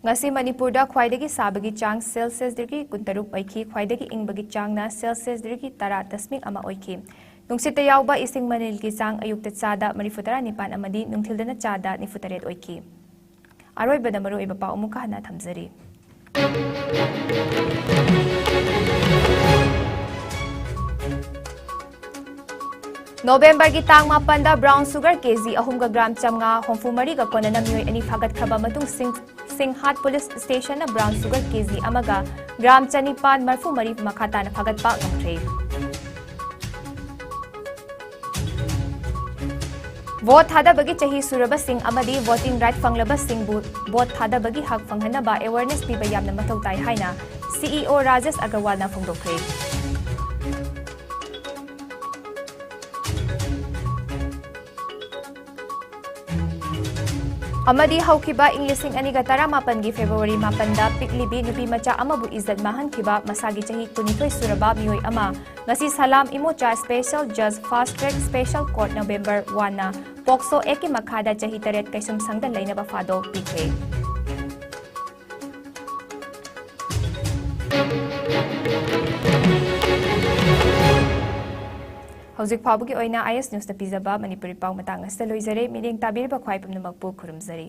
ꯉꯁꯤ ꯃꯅꯤꯄꯨꯔꯗ ꯈ꯭ꯋꯥꯏꯗꯒꯤ ꯁꯥꯕꯒꯤ ꯆꯥꯡ Celsius degree ꯀꯨꯟꯇꯔꯨꯛ ꯑꯣꯏꯈꯤ, ꯈ꯭ꯋꯥꯏꯗꯒꯤ ꯏꯪꯕꯒꯤ ꯆꯥꯡꯅ Celsius degree ꯇꯔꯥ ꯗꯁꯃꯤꯛ ꯑꯃ ꯑꯣꯏꯈꯤ꯫ ꯅꯨꯡꯁꯤꯠꯇ ꯌꯥꯎꯕ ꯏꯁꯤꯡ ꯃꯅꯤꯜꯒꯤ ꯆꯥꯡ ꯑꯌꯨꯛꯇ ꯆꯥꯗ ꯃꯔꯤꯐꯨ ꯇꯔꯥ ꯅꯤꯄꯥꯟ ꯑꯃꯗꯤ ꯅꯨꯡꯊꯤꯜꯗꯅ ꯆꯥꯗ ꯅꯤꯐꯨ ꯇꯔꯦꯠ ꯑꯣꯏꯈꯤ꯫ ꯑꯔꯣꯏꯕꯗ ꯃꯔꯨꯑꯣꯏꯕ ꯄꯥꯎ ꯑꯃꯨꯛꯀ ꯍꯟꯅ ꯊꯝꯖꯔꯤ꯫ ꯅꯣꯕꯦꯝꯕꯔꯒꯤ ꯇꯥꯡ ꯃꯥꯄꯟꯗ brown sugar ꯀꯦꯖꯤ ꯑꯍꯨꯝꯒ ꯒ꯭ꯔꯥꯝ ꯆꯥꯝꯃꯉꯥ ꯍꯨꯝꯐꯨ ꯃꯔꯤꯒ ꯀꯣꯟꯅꯅ ꯃꯤꯑꯣꯏ ꯑꯅꯤ ꯐꯥꯒꯠꯈ꯭ꯔꯕ ꯃꯇꯨꯡ ꯁꯤꯡ-, ꯁꯤꯡꯍꯥꯠ ꯄꯨꯂꯤꯁ ꯁ꯭ꯇꯦꯁꯟꯅ brown sugar ꯀꯦꯖꯤ ꯑꯃꯒ ꯒ꯭ꯔꯥꯝ ꯆꯅꯤꯄꯥꯟ ꯃꯔꯤꯐꯨ ꯃꯔꯤ ꯃꯈꯥ ꯇꯥꯅ ꯐꯥꯒꯠꯄ ꯉꯝꯈ꯭ꯔꯦ꯫ ꯚꯣꯠ ꯊꯥꯗꯕꯒꯤ ꯆꯍꯤ ꯁꯨꯔꯕꯁꯤꯡ ꯑꯃꯗꯤ voting right ꯐꯪꯂꯕꯁꯤꯡꯕꯨ ꯚꯣꯠ ꯊꯥꯗꯕꯒꯤ ꯍꯛ ꯐꯪꯍꯟꯅꯕ awareness ꯄꯤꯕ ꯌꯥꯝꯅ ꯃꯊꯧ ꯇꯥꯏ ꯍꯥꯏꯅ C E O ꯔꯥꯖꯦꯁ ꯑꯒꯔꯋꯥꯜꯅ ꯐꯣꯡꯗꯣꯛꯈ꯭ꯔꯦ꯫ ꯑꯃꯗꯤ ꯍꯧꯈꯤꯕ ꯏꯪ ꯂꯤꯁꯤꯡ ꯑꯅꯤꯒ ꯇꯔꯥꯃꯥꯄꯟꯒꯤ February ꯃꯥꯄꯟꯗ ꯄꯤꯛꯂꯤꯕꯤ ꯅꯨꯄꯤ ꯃꯆꯥ ꯑꯃꯕꯨ ꯏꯖꯠ ꯃꯥꯡꯍꯟꯈꯤꯕ ꯃꯁꯥꯒꯤ ꯆꯍꯤ ꯀꯨꯟꯅꯤꯊꯣꯏ ꯁꯨꯔꯕ ꯃꯤꯑꯣꯏ ꯑꯃ ꯉꯁꯤ ꯁꯂꯥꯝ ꯏꯃꯣꯆꯥ special judge fast track special court November one ꯅ POCSO Act ꯀꯤ ꯃꯈꯥꯗ ꯆꯍꯤ ꯇꯔꯦꯠ ꯀꯩꯁꯨꯝꯁꯪꯗ ꯂꯩꯅꯕ ꯐꯥꯗꯣ ꯄꯤꯈ꯭ꯔꯦ꯫ ꯍꯧꯖꯤꯛ ꯐꯥꯎꯕꯒꯤ ꯑꯣꯏꯅ I S News ꯅ ꯄꯤꯖꯕ ꯃꯅꯤꯄꯨꯔꯤ ꯄꯥꯎ ꯃꯇꯥꯡ ꯑꯁꯤꯗ ꯂꯣꯏꯖꯔꯦ꯫ ꯃꯤꯠꯌꯦꯡ ꯇꯥꯕꯤꯔꯤꯕ ꯈ꯭ꯋꯥꯏ ꯄꯨꯝꯅꯃꯛꯄꯨ ꯈꯨꯔꯨꯝꯖꯔꯤ꯫